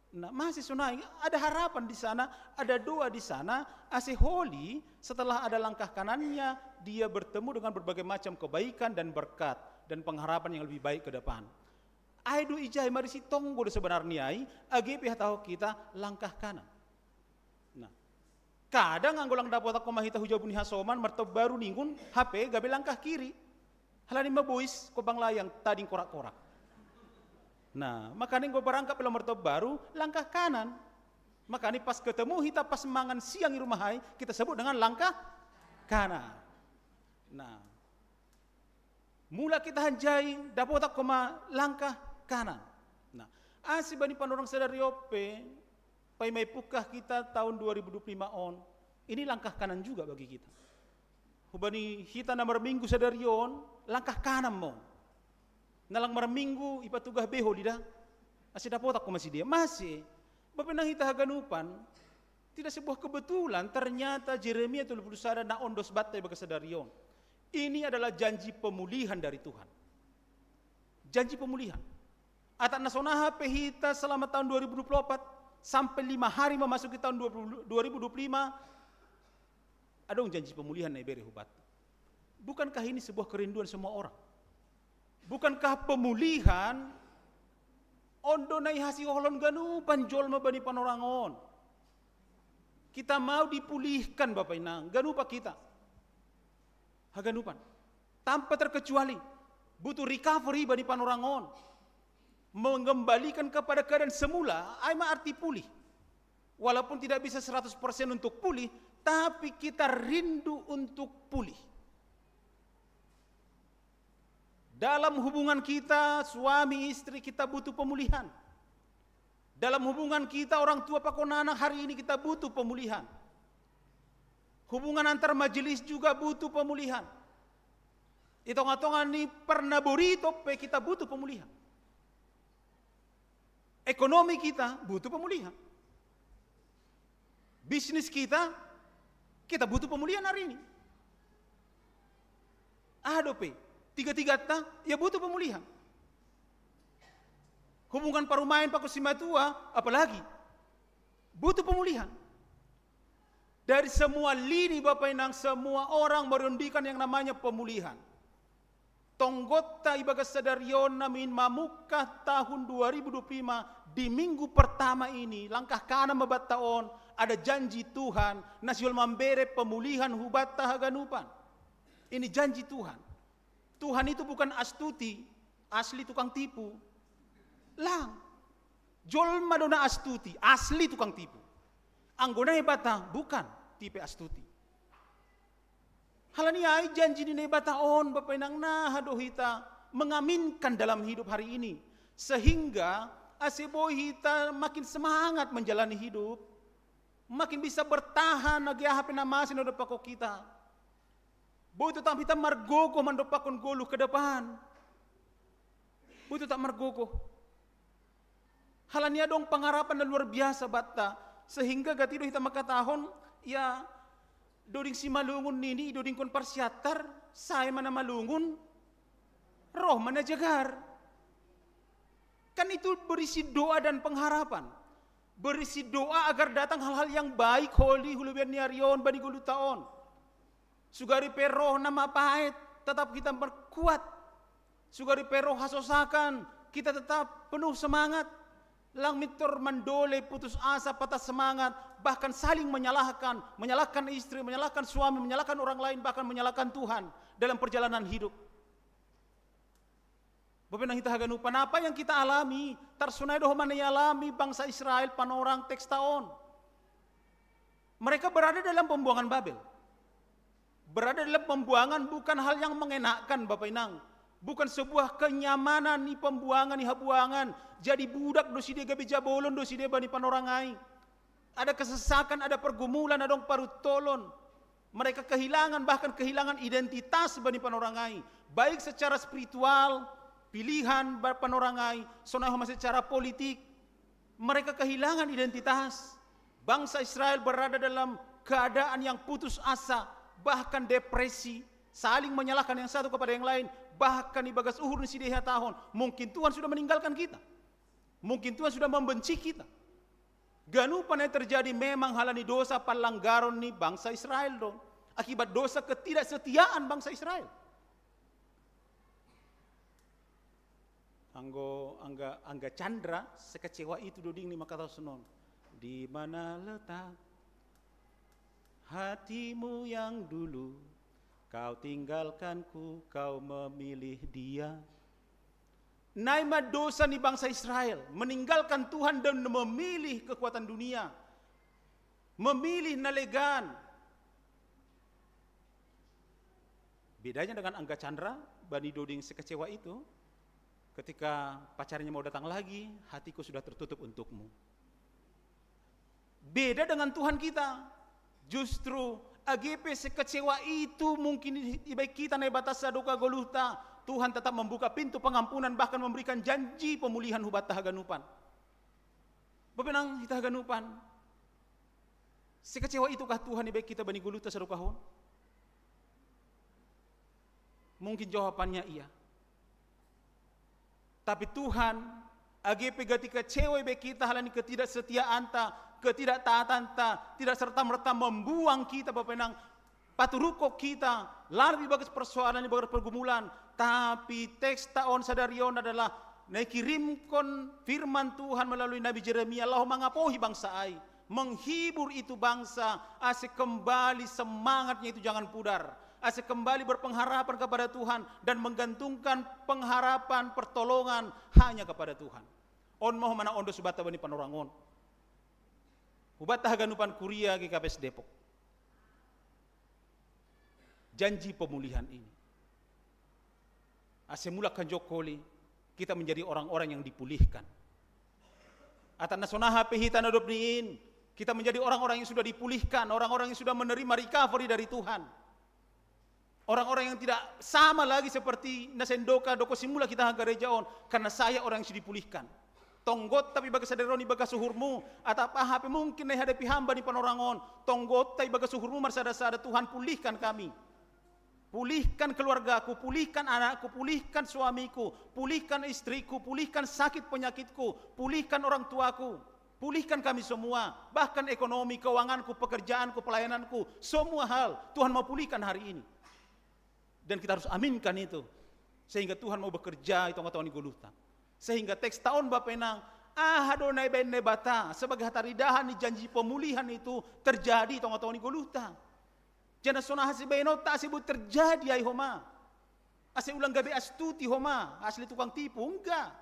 Nah, masih sonai, ada harapan di sana, ada doa di sana, ase holi setelah ada langkah kanannya, dia bertemu dengan berbagai macam kebaikan dan berkat dan pengharapan yang lebih baik ke depan. Ai do ijai marisi tonggo do sebenarnya ai, age pe hatahon hita langkah kanan. Nah, kadang anggo lang dapotan homa hita hu jabu ni hasoman, martombaru ningun, hape gabe langkah kiri. Halani mabois kobang layang tading korak-korak. Nah, makana anggo barangkat pe laho martombaru, langkah kanan. Makana pas ketemu hita pas mangan siang i rumah ai, kita sebut dengan langkah kanan. Nah, mula kita hanjai dapotan homa langkah kanan. Nah, ase bani panorang sadari on pe, paima ipungkah hita tahun dua ribu dua puluh lima on, ini langkah kanan juga bagi kita. Hubani hita na marminggu sadari on, langkah kanan ma on. Na lang marminggu ipatugah be holi da, ase dapotan homa sidea. Mase, Bapa Inang hita haganupan, tidak sebuah kebetulan, ternyata Jeremia tolu puluh sada na ondos banta ibagas sadari on. Ini adalah janji pemulihan dari Tuhan. Janji pemulihan. Atap na sonaha pe hita selama tahun dua ribu dua puluh empat, sampai lima hari memasuki tahun dua puluh, dua ribu dua puluh lima, adong janji pemulihan na ibere hubanta. Bukankah ini sebuah kerinduan semua orang? Bukankah pemulihan on do na ihasiholon ganupan jolma bani panorang on? Kita mau dipulihkan, Bapa Inang, ganupan hita. Haganupan. Tanpa terkecuali, butuh recovery bani panorang on. Mengembalikan kepada keadaan semula, ai ma arti pulih. Walaupun tidak bisa seratus persen untuk pulih, tapi kita rindu untuk pulih. Dalam hubungan kita, suami istri, kita butuh pemulihan. Dalam hubungan kita, orang tua pakon anak, hari ini kita butuh pemulihan. Hubungan antar majelis juga butuh pemulihan. Di tonga-tonga ni parnaborito pe kita butuh pemulihan. Ekonomi kita butuh pemulihan. Bisnis kita, kita butuh pemulihan hari ini. Aha dope, tiga-tiganta, ya butuh pemulihan. Hubungan parumaen pakon simatua, apalagi butuh pemulihan. Dari semua lini, Bapa Inang, semua orang merundingkan yang namanya pemulihan. Tonggotta ibagas sadarion namin mamukka tahun dua ribu dua puluh lima, di minggu pertama ini, langkah kanan mabatta on, ada janji Tuhan, na sihol mambere pemulihan hubatta haganupan. Ini janji Tuhan. Tuhan itu bukan astuti, asli tukang tipu. Lang. Jolma do na astuti, asli tukang tipu. Anggo Naibata bukan tipe astuti. Halani ai janji ni Naibata on, Bapa Inang, naha do hita mengaminkan dalam hidup hari ini. Sehingga ase boi hita makin semangat menjalani hidup, makin bisa bertahan age aha pe na masa na dompakkon hita. Boi tetap hita margogoh mandompakkon goluh ke depan. Boi tetap margogoh. Halani adong pengharapan na luar biasa batta, sehingga gati do hita mangkatahon, ya, doding simalungun nini idodingkon parsiantar, sae ma na malungun, roh ma na jagar. Kan itu berisi doa dan pengharapan. Berisi doa agar datang hal-hal yang baik, holi, hu lobeian ni ari on, bani goluhta on. Sugari pe roh na mapaet, tetap kita berkuat. Sugari pe roh hasosakan, kita tetap penuh semangat. Lang mintor mandole, putus asa, patah semangat, bahkan saling menyalahkan, menyalahkan istri, menyalahkan suami, menyalahkan orang lain, bahkan menyalahkan Tuhan dalam perjalanan hidup. Bapa Inang hita haganupan, apa yang kita alami, tarsonai do homa na ialami bangsa Israel panorang teksta on. Mereka berada dalam pembuangan Babel. Berada dalam pembuangan bukan hal yang mengenakkan, Bapa Inang. Bukan sebuah kenyamanan ni pembuangan, ni habuangan. Jadi budak do sidea, gabe jabolon do sidea bani panorang ai. Ada kesesakan, ada pergumulan, adong paruntolon. Mereka kehilangan, bahkan kehilangan identitas bani panorang ai. Baik secara spiritual, pilihan ba-, panorang ai, sonai homa secara politik. Mereka kehilangan identitas. Bangsa Israel berada dalam keadaan yang putus asa, bahkan depresi, saling menyalahkan yang satu kepada yang lain, bahkan ibagas uhur ni sidea ihatahon, mungkin Tuhan sudah meninggalkan kita. Mungkin Tuhan sudah membenci kita. Ganup na terjadi memang halani dosa, pallanggaron ni bangsa Israel do. Akibat dosa ketidaksetiaan bangsa Israel. Anggo angga, angga Chandra, sekecewa itu doding ni mangkatahon songon on. Di mana letak hatimu yang dulu, kau tinggalkanku, kau memilih dia. Nai ma dosa ni bangsa Israel, meninggalkan Tuhan dan memilih kekuatan dunia, memilih na legan. Bedanya dengan angga Chandra, bani doding sekecewa itu, ketika pacarnya mau datang lagi, hatiku sudah tertutup untukmu. Beda dengan Tuhan kita. Justru, age pe sekecewa itu mungkin i-, ibaen hita Naibata sadokah goluhta, Tuhan tetap membuka pintu pengampunan, bahkan memberikan janji pemulihan hubatta haganupan. Bapa Inang hita haganupan, sekecewa itukah Tuhan ibaen hita bani goluhta sadokah on? Mungkin jawabannya iya. Tapi Tuhan, age pe gati kecewa ibaen hita halani ketidaksetiaanta, ketidaktaatanta, tidak serta-merta membuang hita, Bapa Inang, paturukkon hita, lalu ibagas persoalan, ibagas pergumulan. Tapi teksta on sadari on adalah na ikirimkon firman Tuhan melalui Nabi Jeremia laho mangapohi bangsa ai, menghibur itu bangsa, ase kembali semangatnya itu jangan pudar, ase kembali berpengharapan kepada Tuhan dan menggantungkan pengharapan pertolongan hanya kepada Tuhan. On ma homa na ondo hubatta bani panorang on. Hubatta haganupan kuria G K P S Depok. Janji pemulihan ini. Ase mulak hanjok holi, kita menjadi orang-orang yang dipulihkan. Atau na sonaha pe hita na dob ni in, kita menjadi orang-orang yang sudah dipulihkan, orang-orang yang sudah menerima recovery dari Tuhan. Orang-orang yang tidak sama lagi seperti na sendokah dokon simula hita gareja on, karena saya orang yang sudah dipulihkan. Tonggotta pe ibagas sadari on ibagas uhurmu, atap aha pe mungkin na ihadapi hamba ni panorang on, tonggotta ibagas uhurmu marsada-sada, Tuhan, pulihkan kami. Pulihkan keluargaku, pulihkan anakku, pulihkan suamiku, pulihkan istriku, pulihkan sakit penyakitku, pulihkan orang tuaku, pulihkan kami semua, bahkan ekonomi, keuanganku, pekerjaanku, pelayananku, semua hal Tuhan mau pulihkan hari ini. Dan kita harus aminkan itu. Sehingga Tuhan mau bekerja i tonga-tonga ni goluhta. Sehingga teks ta on, Bapa Inang, aha do na ibaen Naibata sebagai hataridahan ni janji pemulihan itu terjadi i tonga-tonga ni goluhta. Janah sonaha sibaenonta ase boi terjadi ai homa. Ase ulang gabe astuti homa, asli tukang tipu, enggak.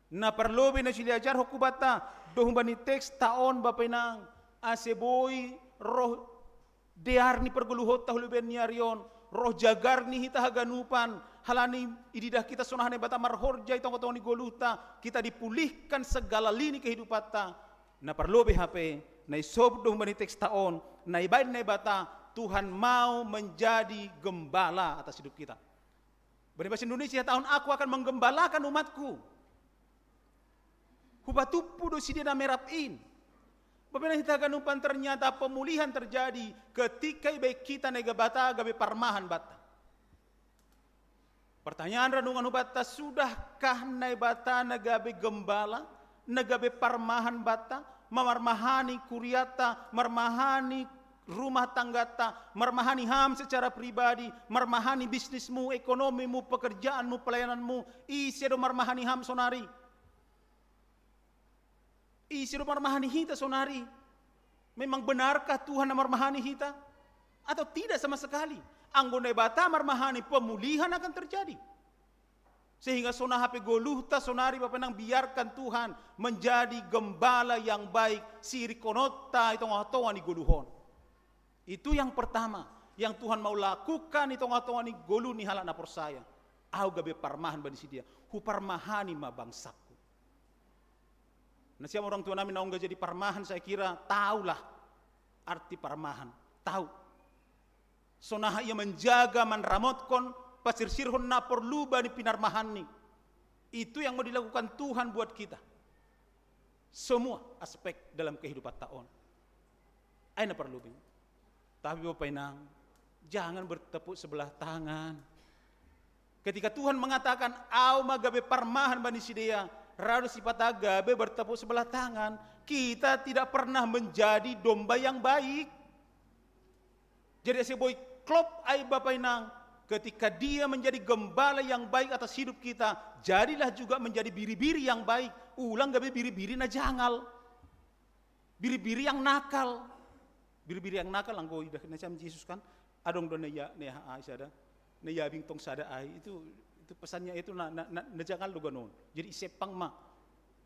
Na parlobei na sileajar ho kubata, dohong bani teks ta on, Bapa Inang, ase boi roh dear ni pergoluhonta hu lobeian ni ari on, roh jagar ni hita haganupan, halani ididah kita sonaha Naibata marhorja i tonga-tonga ni goluhta, kita dipulihkan segala lini kehidupanta. Na parlobei hape, na isobut dohong bani teks ta on, na ibaen Naibata, Tuhan mau menjadi gembala atas hidup kita. Bani bahasa Indonesia tahun aku akan menggembalakan umatku. Hupatumpu do sidea na merap in. Bapa Inang hita haganupan, ternyata pemulihan terjadi ketika ibaen hita Naibata gabe parmahan banta. Pertanyaan renungan hubanta, sudahkah Naibata na gabe gembala, na gabe parmahan banta, mamarmahani kuriata, marmahani rumah tanggata, marmahani ham secara pribadi, marmahani bisnismu, ekonomimu, pekerjaanmu, pelayananmu, ise do marmahani ham sonari? Ise do marmahani hita sonari? Memang benarkah Tuhan na marmahani hita? Atau tidak sama sekali? Anggo Naibata marmahani, pemulihan akan terjadi. Sehingga sonaha pe goluhta sonari, Bapa Inang, biarkan Tuhan menjadi gembala yang baik, sirihkononta i tonga-tonga ni goluh on. Itu yang pertama yang Tuhan mau lakukan i tonga-tonga ni goluh ni halak na porsaya. Ahu gabe parmahan bani sidea, huparmahani ma bangsangku. Nasiam orang tua nami na ongga jadi parmahan, saya kira tahulah arti parmahan. Tahu. Sonaha ia menjaga, manramotkon, pasirsirhon na porlu bani pinarmahanni. Itu yang mau dilakukan Tuhan buat kita. Semua aspek dalam kehidupan ta on. Ai na parlobei. Tapi Bapa Inang, jangan bertepuk sebelah tangan. Ketika Tuhan mengatakan, "Ahu ma gabe parmahan bani sidea," radu sipata gabe bertepuk sebelah tangan. Kita tidak pernah menjadi domba yang baik. Jadi ase boi klop ai, Bapa Inang, ketika Dia menjadi gembala yang baik atas hidup kita, jadilah juga menjadi biri-biri yang baik. Ulang gabe biri-biri na jangal. Biri-biri yang nakal. Biri-biri yang nakal, anggo idah nasiam Jesus kan, adong do na ia, na ia ai sada, na iabing tong sada ai, itu, itu pesannya itu na, na, na, na jangal do ganon. Jadi isepang ma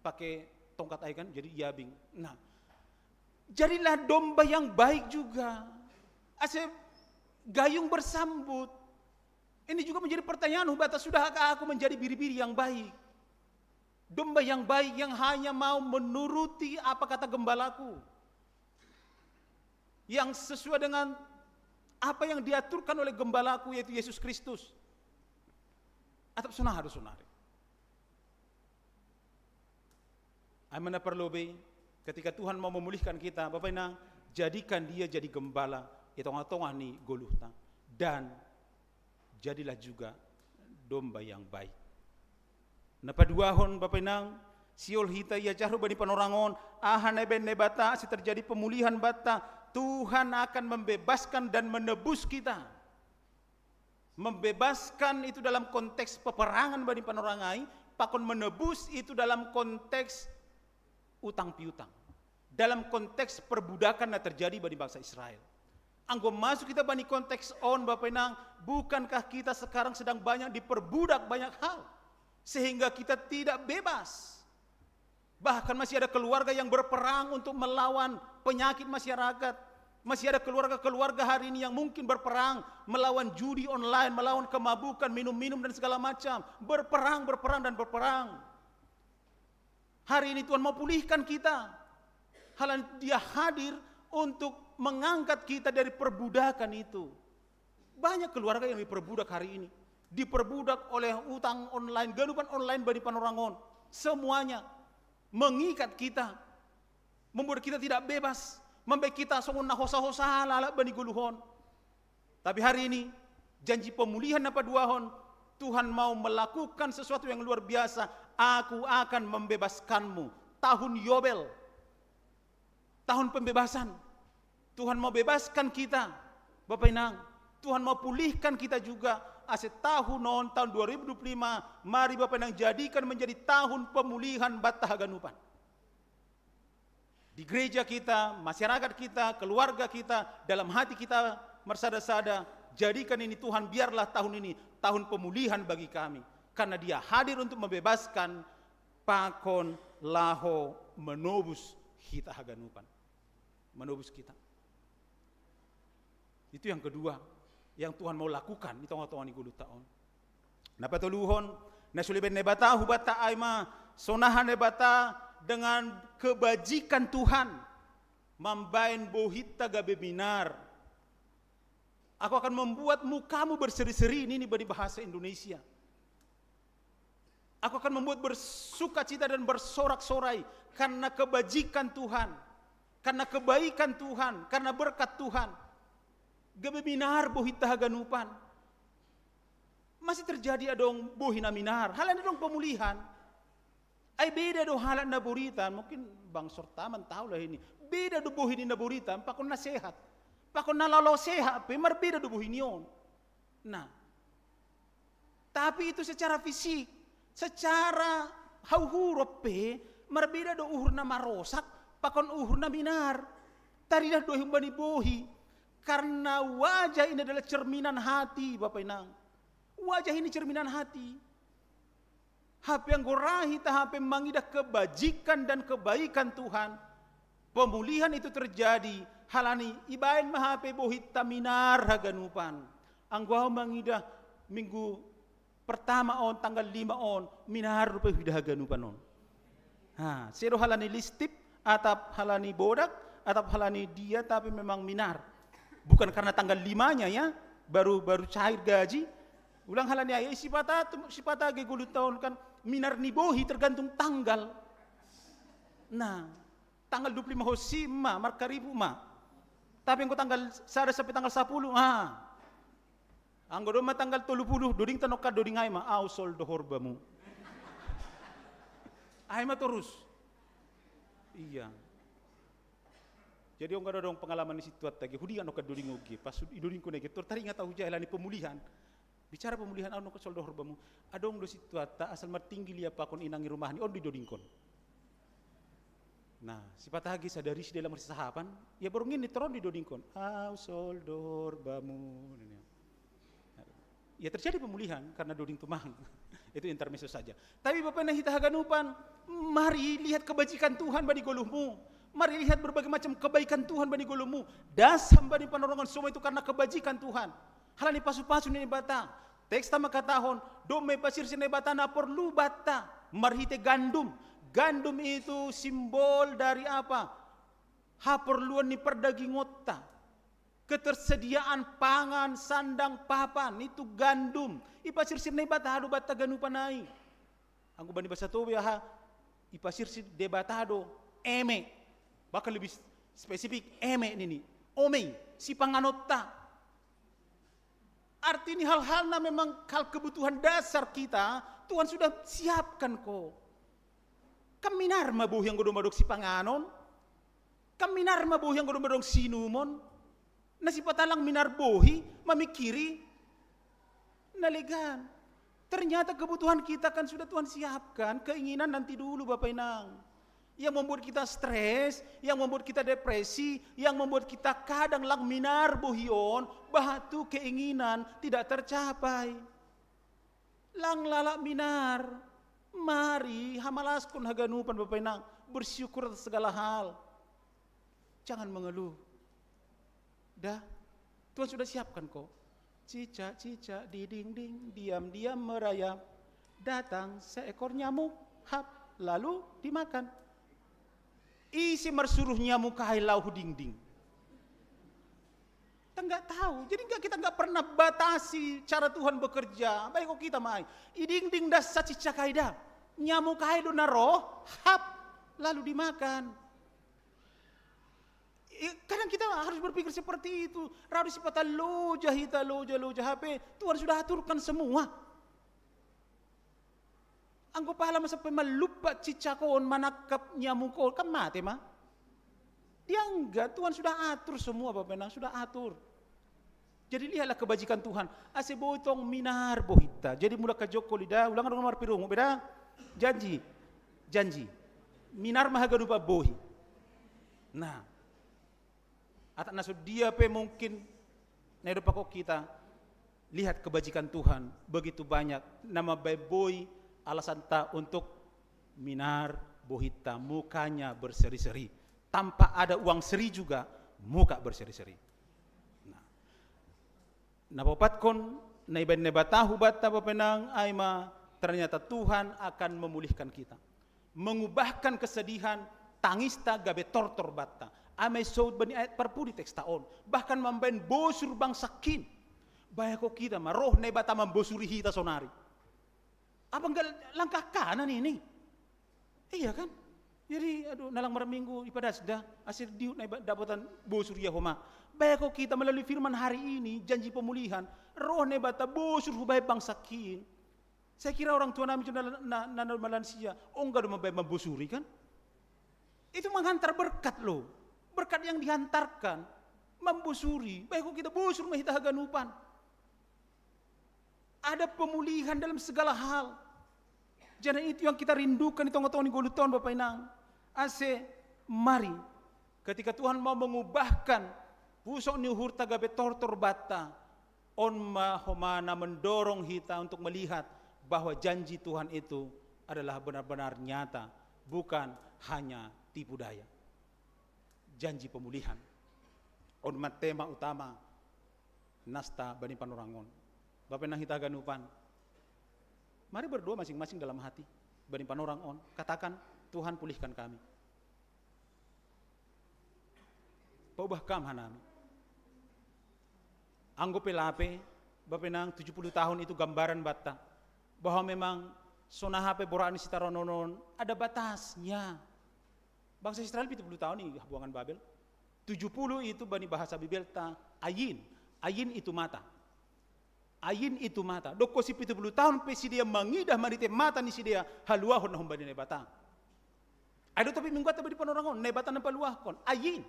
pakai tongkat ai kan, jadi iabing. Nah, jadilah domba yang baik juga. Ase gayung bersambut. Ini juga menjadi pertanyaan hubanta, sudahkah aku menjadi biri-biri yang baik? Domba yang baik yang hanya mau menuruti apa kata gembalaku, yang sesuai dengan apa yang diaturkan oleh gembalaku, yaitu Yesus Kristus. Atau sonaha do sonari? Ai ma na parlobei, ketika Tuhan mau memulihkan kita, Bapa Inang, jadikan Dia jadi gembala i tonga-tonga ni goluhta. Dan jadilah juga domba yang baik. Na paduahon, Bapa Inang, sihol hita iajarhu bani panorang on, aha na ibaen Naibata ase terjadi pemulihan banta, Tuhan akan membebaskan dan menebus kita. Membebaskan itu dalam konteks peperangan bani panorang ai, pakon menebus itu dalam konteks utang piutang. Dalam konteks perbudakan na terjadi bani bangsa Israel. Anggo masuk kita bani konteks on, Bapa Inang, bukankah kita sekarang sedang banyak diperbudak banyak hal, sehingga kita tidak bebas? Bahkan masih ada keluarga yang berperang untuk melawan penyakit masyarakat. Masih ada keluarga-keluarga hari ini yang mungkin berperang melawan judi online, melawan kemabukan, minum-minum dan segala macam. Berperang, berperang, dan berperang. Hari ini Tuhan mau pulihkan kita. Halani Dia hadir untuk mengangkat kita dari perbudakan itu. Banyak keluarga yang diperbudak hari ini. Diperbudak oleh utang online, ganupan online bani panorang on. Semuanya mengikat kita, membuat kita tidak bebas, mambaen hita songon na hosa-hosa halak bani goluh on. Tapi hari ini, janji pemulihan na paduahon, Tuhan mau melakukan sesuatu yang luar biasa. Aku akan membebaskanmu. Tahun Yobel, tahun pembebasan. Tuhan mau bebaskan kita, Bapa Inang. Tuhan mau pulihkan kita juga Ase tahun on, tahun dua ribu dua puluh lima, mari Bapa Inang jadikan menjadi tahun pemulihan banta haganupan. Di gereja kita, masyarakat kita, keluarga kita, dalam hati kita marsada-sada, jadikan ini Tuhan, biarlah tahun ini tahun pemulihan bagi kami. Karena Dia hadir untuk membebaskan pakon laho menobus hita haganupan. Menobus kita. Itu yang kedua yang Tuhan mau lakukan di tonga-tonga ni goluhta on. Na patoluhon, na so leben Naibata hubanta ai ma, sonaha Naibata dengan kebajikan Tuhan mambaen bohitta gabe minar. Aku akan membuat mukamu berseri-seri, nini bani bahasa Indonesia. Aku akan membuat bersukacita dan bersorak-sorai karena kebajikan Tuhan, karena kebaikan Tuhan, karena berkat Tuhan. Gabe minar bohitta haganupan. Masih terjadi adong bohi na minar, halani adong pemulihan. Ai beda do halak na buritan, mungkin bang sortaman tahu lah ini. Beda do bohi ni na buritan pakon na sehat. Pakon na lalo sehat pe marbeda do bohi ni on. Nah, tapi itu secara fisik, secara hauhuron pe marbeda do uhur na marosak pakon uhur na minar. Taridah do humbani bohi, karena wajah ini adalah cerminan hati, Bapak Inang. Wajah ini cerminan hati. Hape anggo ra hita hape mangidah kebajikan dan kebaikan Tuhan, pemulihan itu terjadi halani ibaen ma hape bohitta minar haganupan. Anggo ahu mangidah minggu pertama on, tanggal lima on, minar dope huidah haganupan on. Ha, sedo halani listip, atap halani bodak, atap halani dia, tapi memang minar. Bukan karena tanggal limanya ya, baru baru cair gaji. Ulang halani ai, sipata tu, sipata age goluhta on kan, minar ni bohi tergantung tanggal. Nah, tanggal dua puluh lima hosi ma, markaribu ma. Tapi anggo tanggal sada sampai tanggal sapuluh, ah. Anggo domma tanggal tolu puluh, dodingta nongkan doding ai ma, au sol do horbamu. Ai ma torus. Iya. Jadi on, anggo adong pengalaman ni situatta ge, hudiat nongkan doding on ge, pas idodingkon i ge, tor taringot ahu jala ni pemulihan. Bicara pemulihan, au nongkan sol do horbamu. Adong do situatta asal martinggil ia pakon inang ni rumahni, on do idodingkon. Nah, sipata age sadari si dalam marsisahapan, ia borngin ni tor on do idodingkon. Au sol do horbamu. Ia terjadi pemulihan karena doding tumang. Itu intermezzo saja. Tapi Bapak Inang, hita haganupan, mari lihat kebajikan Tuhan bani goluhmu. Mari lihat berbagai macam kebaikan Tuhan bani goluhmu. Das hamba ni Panorangan Soma itu karena kebajikan Tuhan. Halani pasu-pasu ni Naibata. Teksta mangkatahon, domma ipasirsir Naibata na porlu banta marhite gandum. Gandum itu simbol dari apa? Haporluan ni pardagingonta. Ketersediaan pangan, sandang, papan, itu gandum. Ipasirsir Naibata do banta ganupan ai. Anggo bani bahasa Toba aha, ipasirsir Debata do eme. Bahkan lebih spesifik, eme nini. Omei, sipanganonta. Arti ni hal-hal na memang hal kebutuhan dasar kita, Tuhan sudah siapkan ko. Kan minar ma bohi anggo domma adong sipanganon. Kan minar ma bohi anggo domma adong siinumon. Na sipata lang minar bohi, mamingkiri na legan. Ternyata kebutuhan kita kan sudah Tuhan siapkan, keinginan nanti dulu, Bapak Inang. Yang membuat kita stres, yang membuat kita depresi, yang membuat kita kadang lang minar bohi on, bahat tu keinginan tidak tercapai. Lang lalap minar, mari hamalaskon haganupan, Bapak Inang, bersyukur atas segala hal. Jangan mengeluh. Dah, Tuhan sudah siapkan ko. Cicak-cicak di dinding, diam-diam merayap. Datang seekor nyamuk, hap, lalu dimakan. Ise marsuruh nyamuk ai lao hu dinding? Kita nggak tahu. Jadi nggak, kita nggak pernah batasi cara Tuhan bekerja. Baik kok kita mai. I dinding das sacicak ai da. Nyamuk ai do na ro, hap, lalu dimakan. I-, kadang kita harus berpikir seperti itu. Ra do sipata loja hita, loja, loja hape. Tuhan sudah aturkan semua. Anggo pala ma sampe malumpat cicak on manangkap nyamuk on, kan mate ma. Dia enggak, Tuhan sudah atur semua, Bapak Inang, sudah atur. Jadi lihatlah kebajikan Tuhan. Ase boi tong minar bohitta. Jadi mula kajokko lida, ulang dong nomor pirungu beda. Janji. Janji. Minar ma haganupan bohi. Nah. Atak naso dia pe mungkin na edo pako kita. Lihat kebajikan Tuhan. Begitu banyak. Nama boi alasan ta untuk minar bohitta. Mukanya berseri-seri. Tanpa ada uang seri juga. Muka berseri-seri. Nah. Napapatkon, naibaen Naibata hubatta bapenang ai ma, ternyata Tuhan akan memulihkan kita. Mengubahkan kesedihan, tangista gabe tortor batta. Ai ma isou bani ayat parpudi teksta on. Bahkan mambaen bosur bangsakin. Baeko kita ma, roh Naibata mambosuri hita sonari. Apa enggak langkah kanan ini? Iya kan? Jadi, aduh, nalang marminggu ipadas da, asir diut na iba-, dapotan bosur ia homa. Baeko kita melalui firman hari ini, janji pemulihan, roh Naibata bosur hubae bangsakin. Saya kira orang tua nami na, na, na, na malansia, oh enggak dong mambae mambosuri kan? Itu menghantar berkat loh. Berkat yang dihantarkan, mambosuri. Baeko kita bosur ma hita haganupan. Ada pemulihan dalam segala hal. Jadi itu yang kita rindukan di tonga-tonga ni goluton, Bapak Inang. Ase, mari, ketika Tuhan mau mengubahkan pusok ni uhurta gabe tortor batta, on ma homana mendorong hita untuk melihat bahwa janji Tuhan itu adalah benar-benar nyata, bukan hanya tipu daya. Janji pemulihan. On ma tema utama nasta bani panorangon. Bapak Inang hita haganupan. Mari berdoa masing-masing dalam hati. Bani panorangon. Katakan, "Tuhan, pulihkan kami. Paubah Kam hanami." Anggo pe lape, Bapak Inang, tujuh puluh tahun itu gambaran batta. Bahwa memang songon aha pe bora'an ni sitaronon on ada batasnya. Bangsa Israel pitu puluh tahun i habuangan Babel. Tujuh puluh itu bani bahasa Bibelta ayin. Ayin itu mata. Ayin itu mata. Dokko si pitu puluh tahun pe sidea mangidah marhite mata ni sidea haluahon na humbani Naibata. Ai do tapi mingguanta bani panorangon, Naibata na paluahon. Ayin.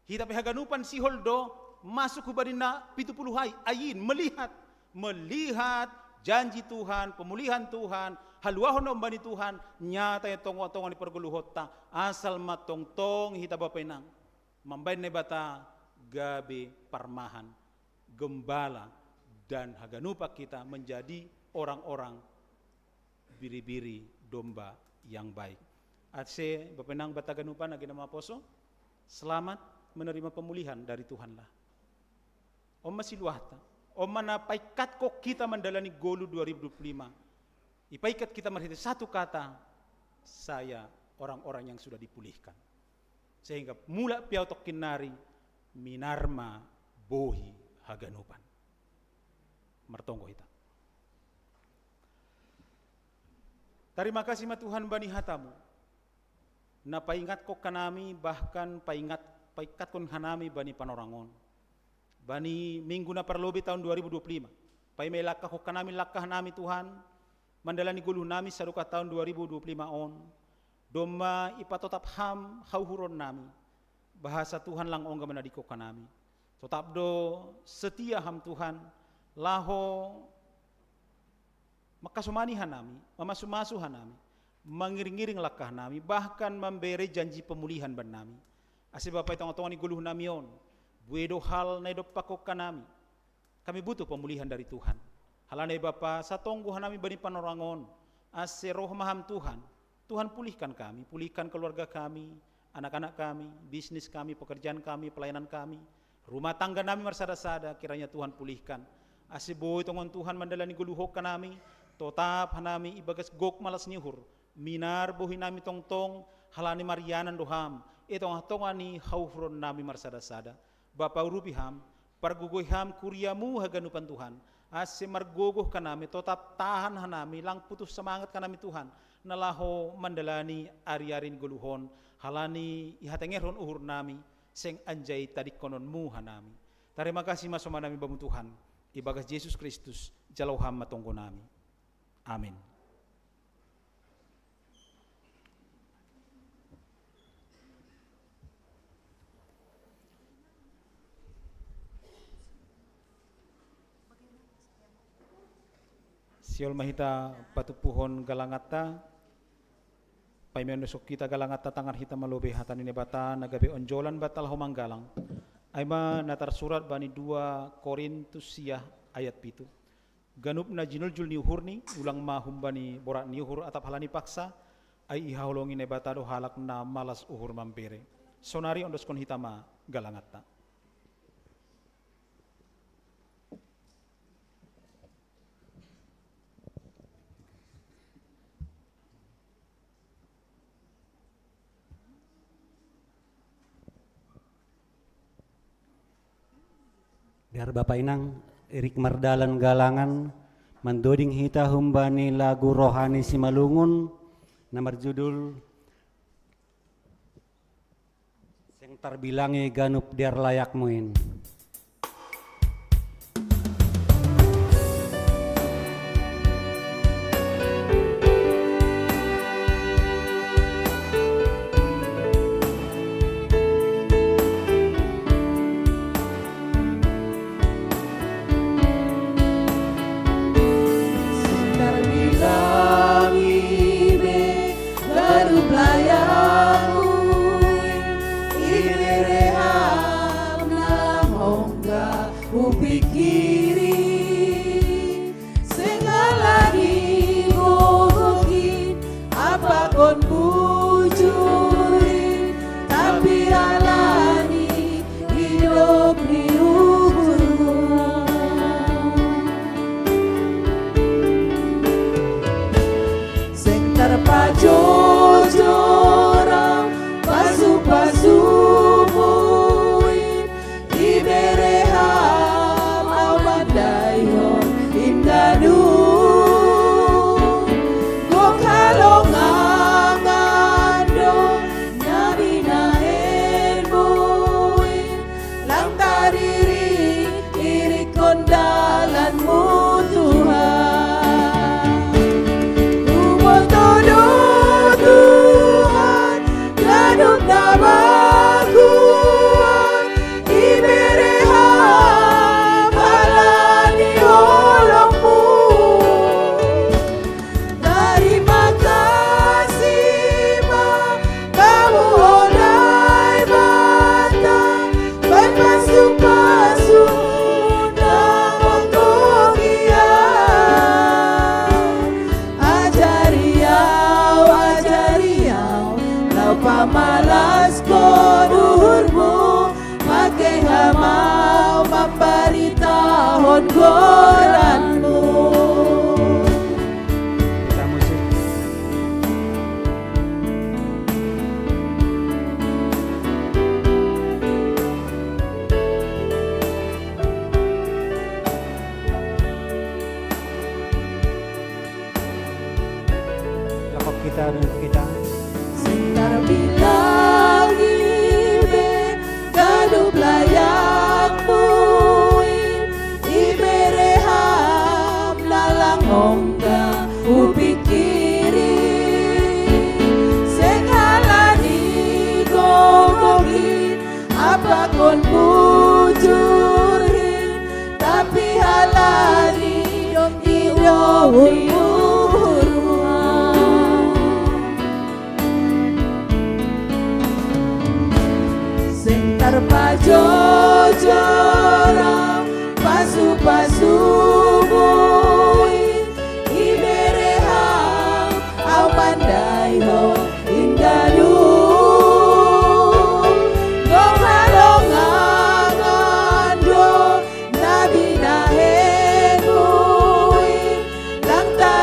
Hita pe haganupan sihol do masuk hubani na pitu puluh ai. Ayin, melihat. Melihat janji Tuhan, pemulihan Tuhan, haluahon na humbani Tuhan, nyata i tonga-tonga ni pargoluhonta, asal ma tongtong hita Bapak Inang. Mambaen Naibata gabe parmahan, gembala, dan haganupan kita menjadi orang-orang biri-biri domba yang baik. Ase, Bapak Inang, banta haganupan age na maposo, selamat menerima pemulihan dari Tuhanlah. On ma siluahta, on ma na paikkatkon kita mandalani golu dua ribu dua puluh lima. Ipaikat kita marhite satu kata, saya orang-orang yang sudah dipulihkan. Sehingga mulak pe au tokkinnari minar ma bohi haganupan. Martonggo hita. Tarima kasih ma Tuhan bani hata-Mu. Na paingatkon hanami, bahkan paingat, paikkatkon hanami bani panorangon. Bani minggu na parlobei tahun dua ribu dua puluh lima. Paima ilangkahkon hanami langkah nami Tuhan, mandalani goluh nami sadokah tahun dua ribu dua puluh lima on. Domma ipatotap Ham hauhuron nami. Bahasa Tuhan lang ongga manadingkon hanami. Totap do setia Ham Tuhan, laho mangkasomani hanami, mamasu-masu hanami, mangiring-iring langkah nami, bahkan mambere janji pemulihan bannami. Ase Bapa i tonga-tonga ni goluh nami on, buei do hal na idompakkon hanami. Kami butuh pemulihan dari Tuhan. Halani Bapa, satonggo hanami bani panorangon, ase roh ma Ham Tuhan. Tuhan, pulihkan kami, pulihkan keluarga kami, anak-anak kami, bisnis kami, pekerjaan kami, pelayanan kami, rumah tangga nami marsada-sada, kiranya Tuhan pulihkan. Ase boi tongon Tuhan mandalani goluhon hanami, totap hanami ibagas gok malas ni uhur, minar bohi nami tongtong, halani marianan do Ham, i tonga-tonga ni hauhuron nami marsada-sada. Bapa, urupi Ham, pargogoi Ham kuria-Mu haganupan Tuhan, ase margogoh hanami, totap tahan hanami, lang putus semangat hanami Tuhan, na laho mandalani ari-ari ni goluh on, halani ihatengerhon uhur nami, seng anjai tadingkonon-Mu hanami. Tarima kasih ma somanami Bamu Tuhan, ibagas Jesus Kristus, jalo Ham ma tonggo nami. Amin. Sihol ma hita patupuhon galangatta, paima undosok hita galangatta tangan hita malobi hata ni Naibata na gabe onjolan banta laho manggalang. Ai ma na tarsurat bani dua Korintus sia ayat pitu. Ganup na jinuljul ni uhurni, ulang ma humbani borat ni uhur atap halani paksa, ai ihaholongi Naibata do halak na malas uhur mambere. Sonari ondoskon hita ma galangatta. Dear Bapa Inang, irik mardalan galangan, mandoding hita humbani lagu rohani Simalungun, na marjudul Seng tarbilangi ganup dear layakmu in. Seng tarbilangi be ganup layakmu in, ibere Ham na lang ongga hupingkiri. Seng halani gogokin ampakon bujurin, tapi halani idop ni uhurmu. Seng tarpajojor Ham pasupasumu in, ibere Ham Au mandaihon indamu. Gok halongangan do na binahenmu in, lang taririk-irikkon dalanmu Tuhan. Huboto do Tuhan ganup na baguan, ibere Ham halani holongmu. Tarima kasih ma Bamu, o Naibata, bahen pasupasu na manggohi au. Ajari au, ajari au, laho pamalaskon uhurmu, mangke Ham au mambaritahon goranmu. Kita musik. Lakop kita, duduk kita. Seng tarbilangi be ganup layakmu in, ibere Ham na lang ongga hupingkiri. Seng halani gogokin ampakon bujurin, tapi halani idop ni uhurmu. Seng tarpajojor Ham pasupasumu in, ibere Ham Au mandaihon indamu. Gok halongangan do na binahenmu in, lang ta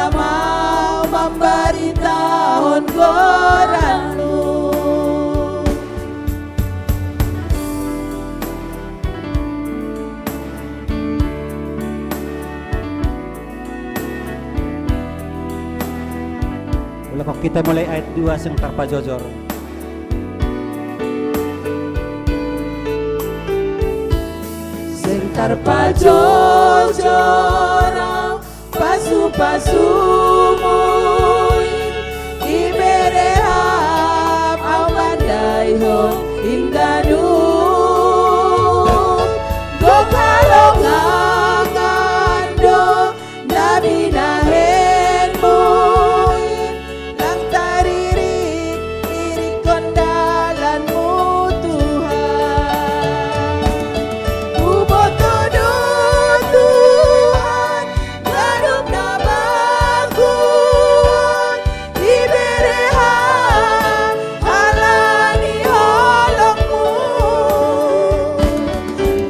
Mau mambaritahon goranmu. Ulakhon hita mulai ayat dua sing tarpajojor. Sing tarpajojor au, pasu-pasumu i, ibere Ham au mandaihon indamu. Gok halongangan do na binahenmu i, ndang taririk-irikkon dalanmu, Tuhan. Huboto do, Tuhan, ganup na bangkuan ibere Ham halani holongmu.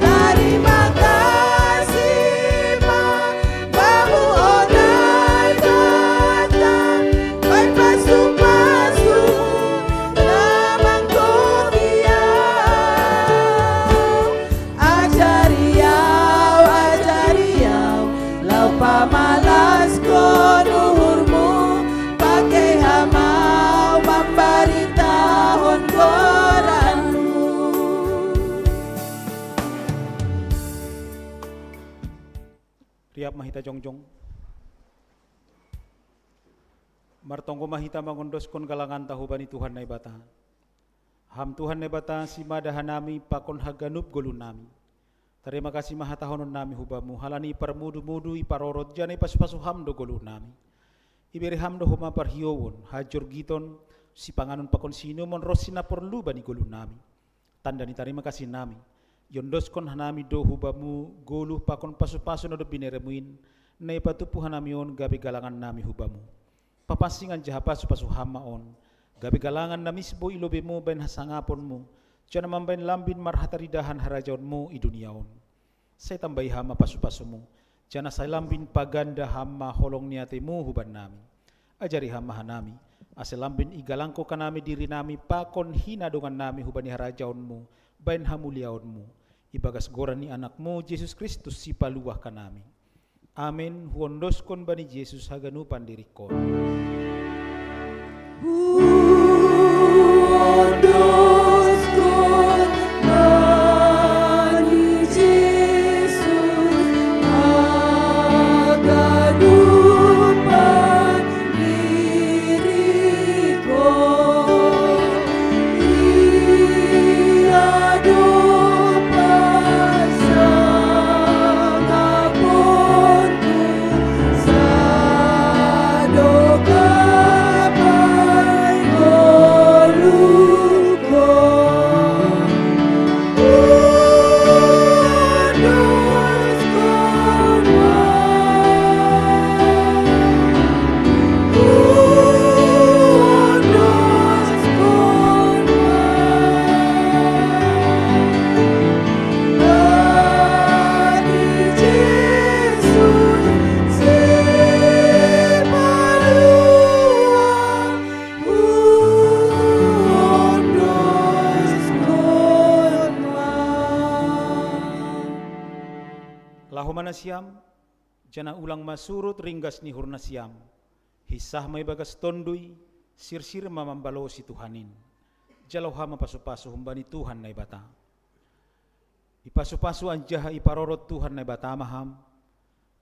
Tarima kasih ma Bamu, o Naibata, bahen pasu-pasu na manggohi au. Ajari au, ajari au, laho pamalashon uhurmu, pakei Ham au mambaritahon goranmu. Riap ma hita jongjong. Martonggo ma hita mangondoskon galanganta hubani Tuhan Naibata. Ham Tuhan Naibata, simada hanami pakon haganup goluhnami. Tarima kasih ma hatahononnami hu Bamu, halani iparmudu-mudu, iparorot, janah ipasu-pasu Ham do goluhnami. Ibere Ham do homa parhiouon, hajorgiton, sipanganon pakon siinumon ronsi na porlu bani goluhnami. Tanda ni tarima kasihnami, iondoskon hanami do hu Bamu goluh pakon pasu-pasu na dob binereMu in, na ipatumpu hanami on gabe galangannami hu Bamu. Papansing anjaha pasu-pasu Ham ma on, gabe galangan na misbo i lobeiMu bahen hasangaponMu, janah mambahen lambin marhataridahan harajaonMu i dunia on. Sai tambahi Ham ma pasu-pasuMu, janah sai lambin paganda Ham ma holong ni ateiMu hubannami. Ajari Ham ma hanami, ase lambin igalangkon hanami dirinami pakon hinadongannami hubani harajaonMu, bahen hamuliaonMu, ibagas goran ni AnakMu Jesus Kristus Sipaluah hanami. Amen. Huondoskon bani Jesus haganupan diringkon. Huondoskon bani Jesus haganupan diringkon. Ia do pasangaponku sadokah paingoluhkon. Huondoskon ma. Laho ma nasiam, janah ulang ma surut ringgas ni uhurnasiam. Hinsah ma ibagas Tonduy, sirsir ma mambalosi Tuhan in. Jalo Ham ma pasu-pasu humbani Tuhan Naibata. Ipasu-pasu anjaha iparorot Tuhan Naibata ma Ham.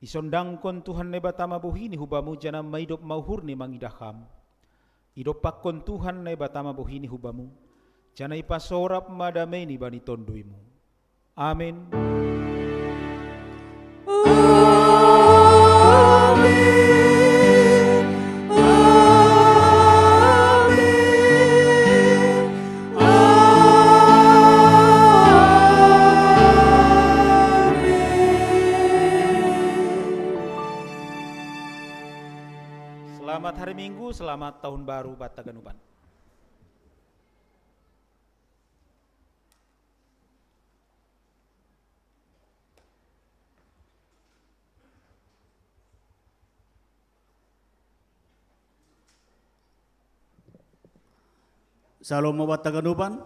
Isondangkon Tuhan Naibata ma bohiNi hu Bamu, janah maidop ma uhurNi mangidah Ham. Idompakkon Tuhan Naibata ma bohiNi hu Bamu, janah ipasorap ma dameiNi bani TonduyMu. Amen. Amen. Amen. Amen. Selamat hari Minggu, selamat tahun baru banta haganupan. Shalom obat taganupan.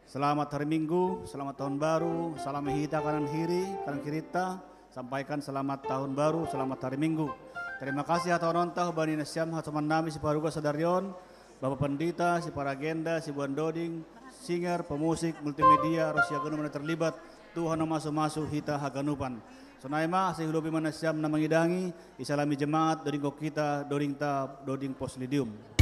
Selamat hari Minggu, selamat tahun baru. Salam hita kanan kiri, kanan kirita. Sampaikan selamat tahun baru, selamat hari Minggu. Terima kasih atas nonton bani nasiam hatoman nami si paruga sadarion. Bapak Pendeta, si paragenda, si buan doding, singer, pemusik, multimedia, Rosia Gunung mana terlibat. Tuhan masu-masu hita haganupan. Sonai ma, si hulobi mana siam na mangidangi, isalami jemaat, doding kita, doding ta, doding poslidium.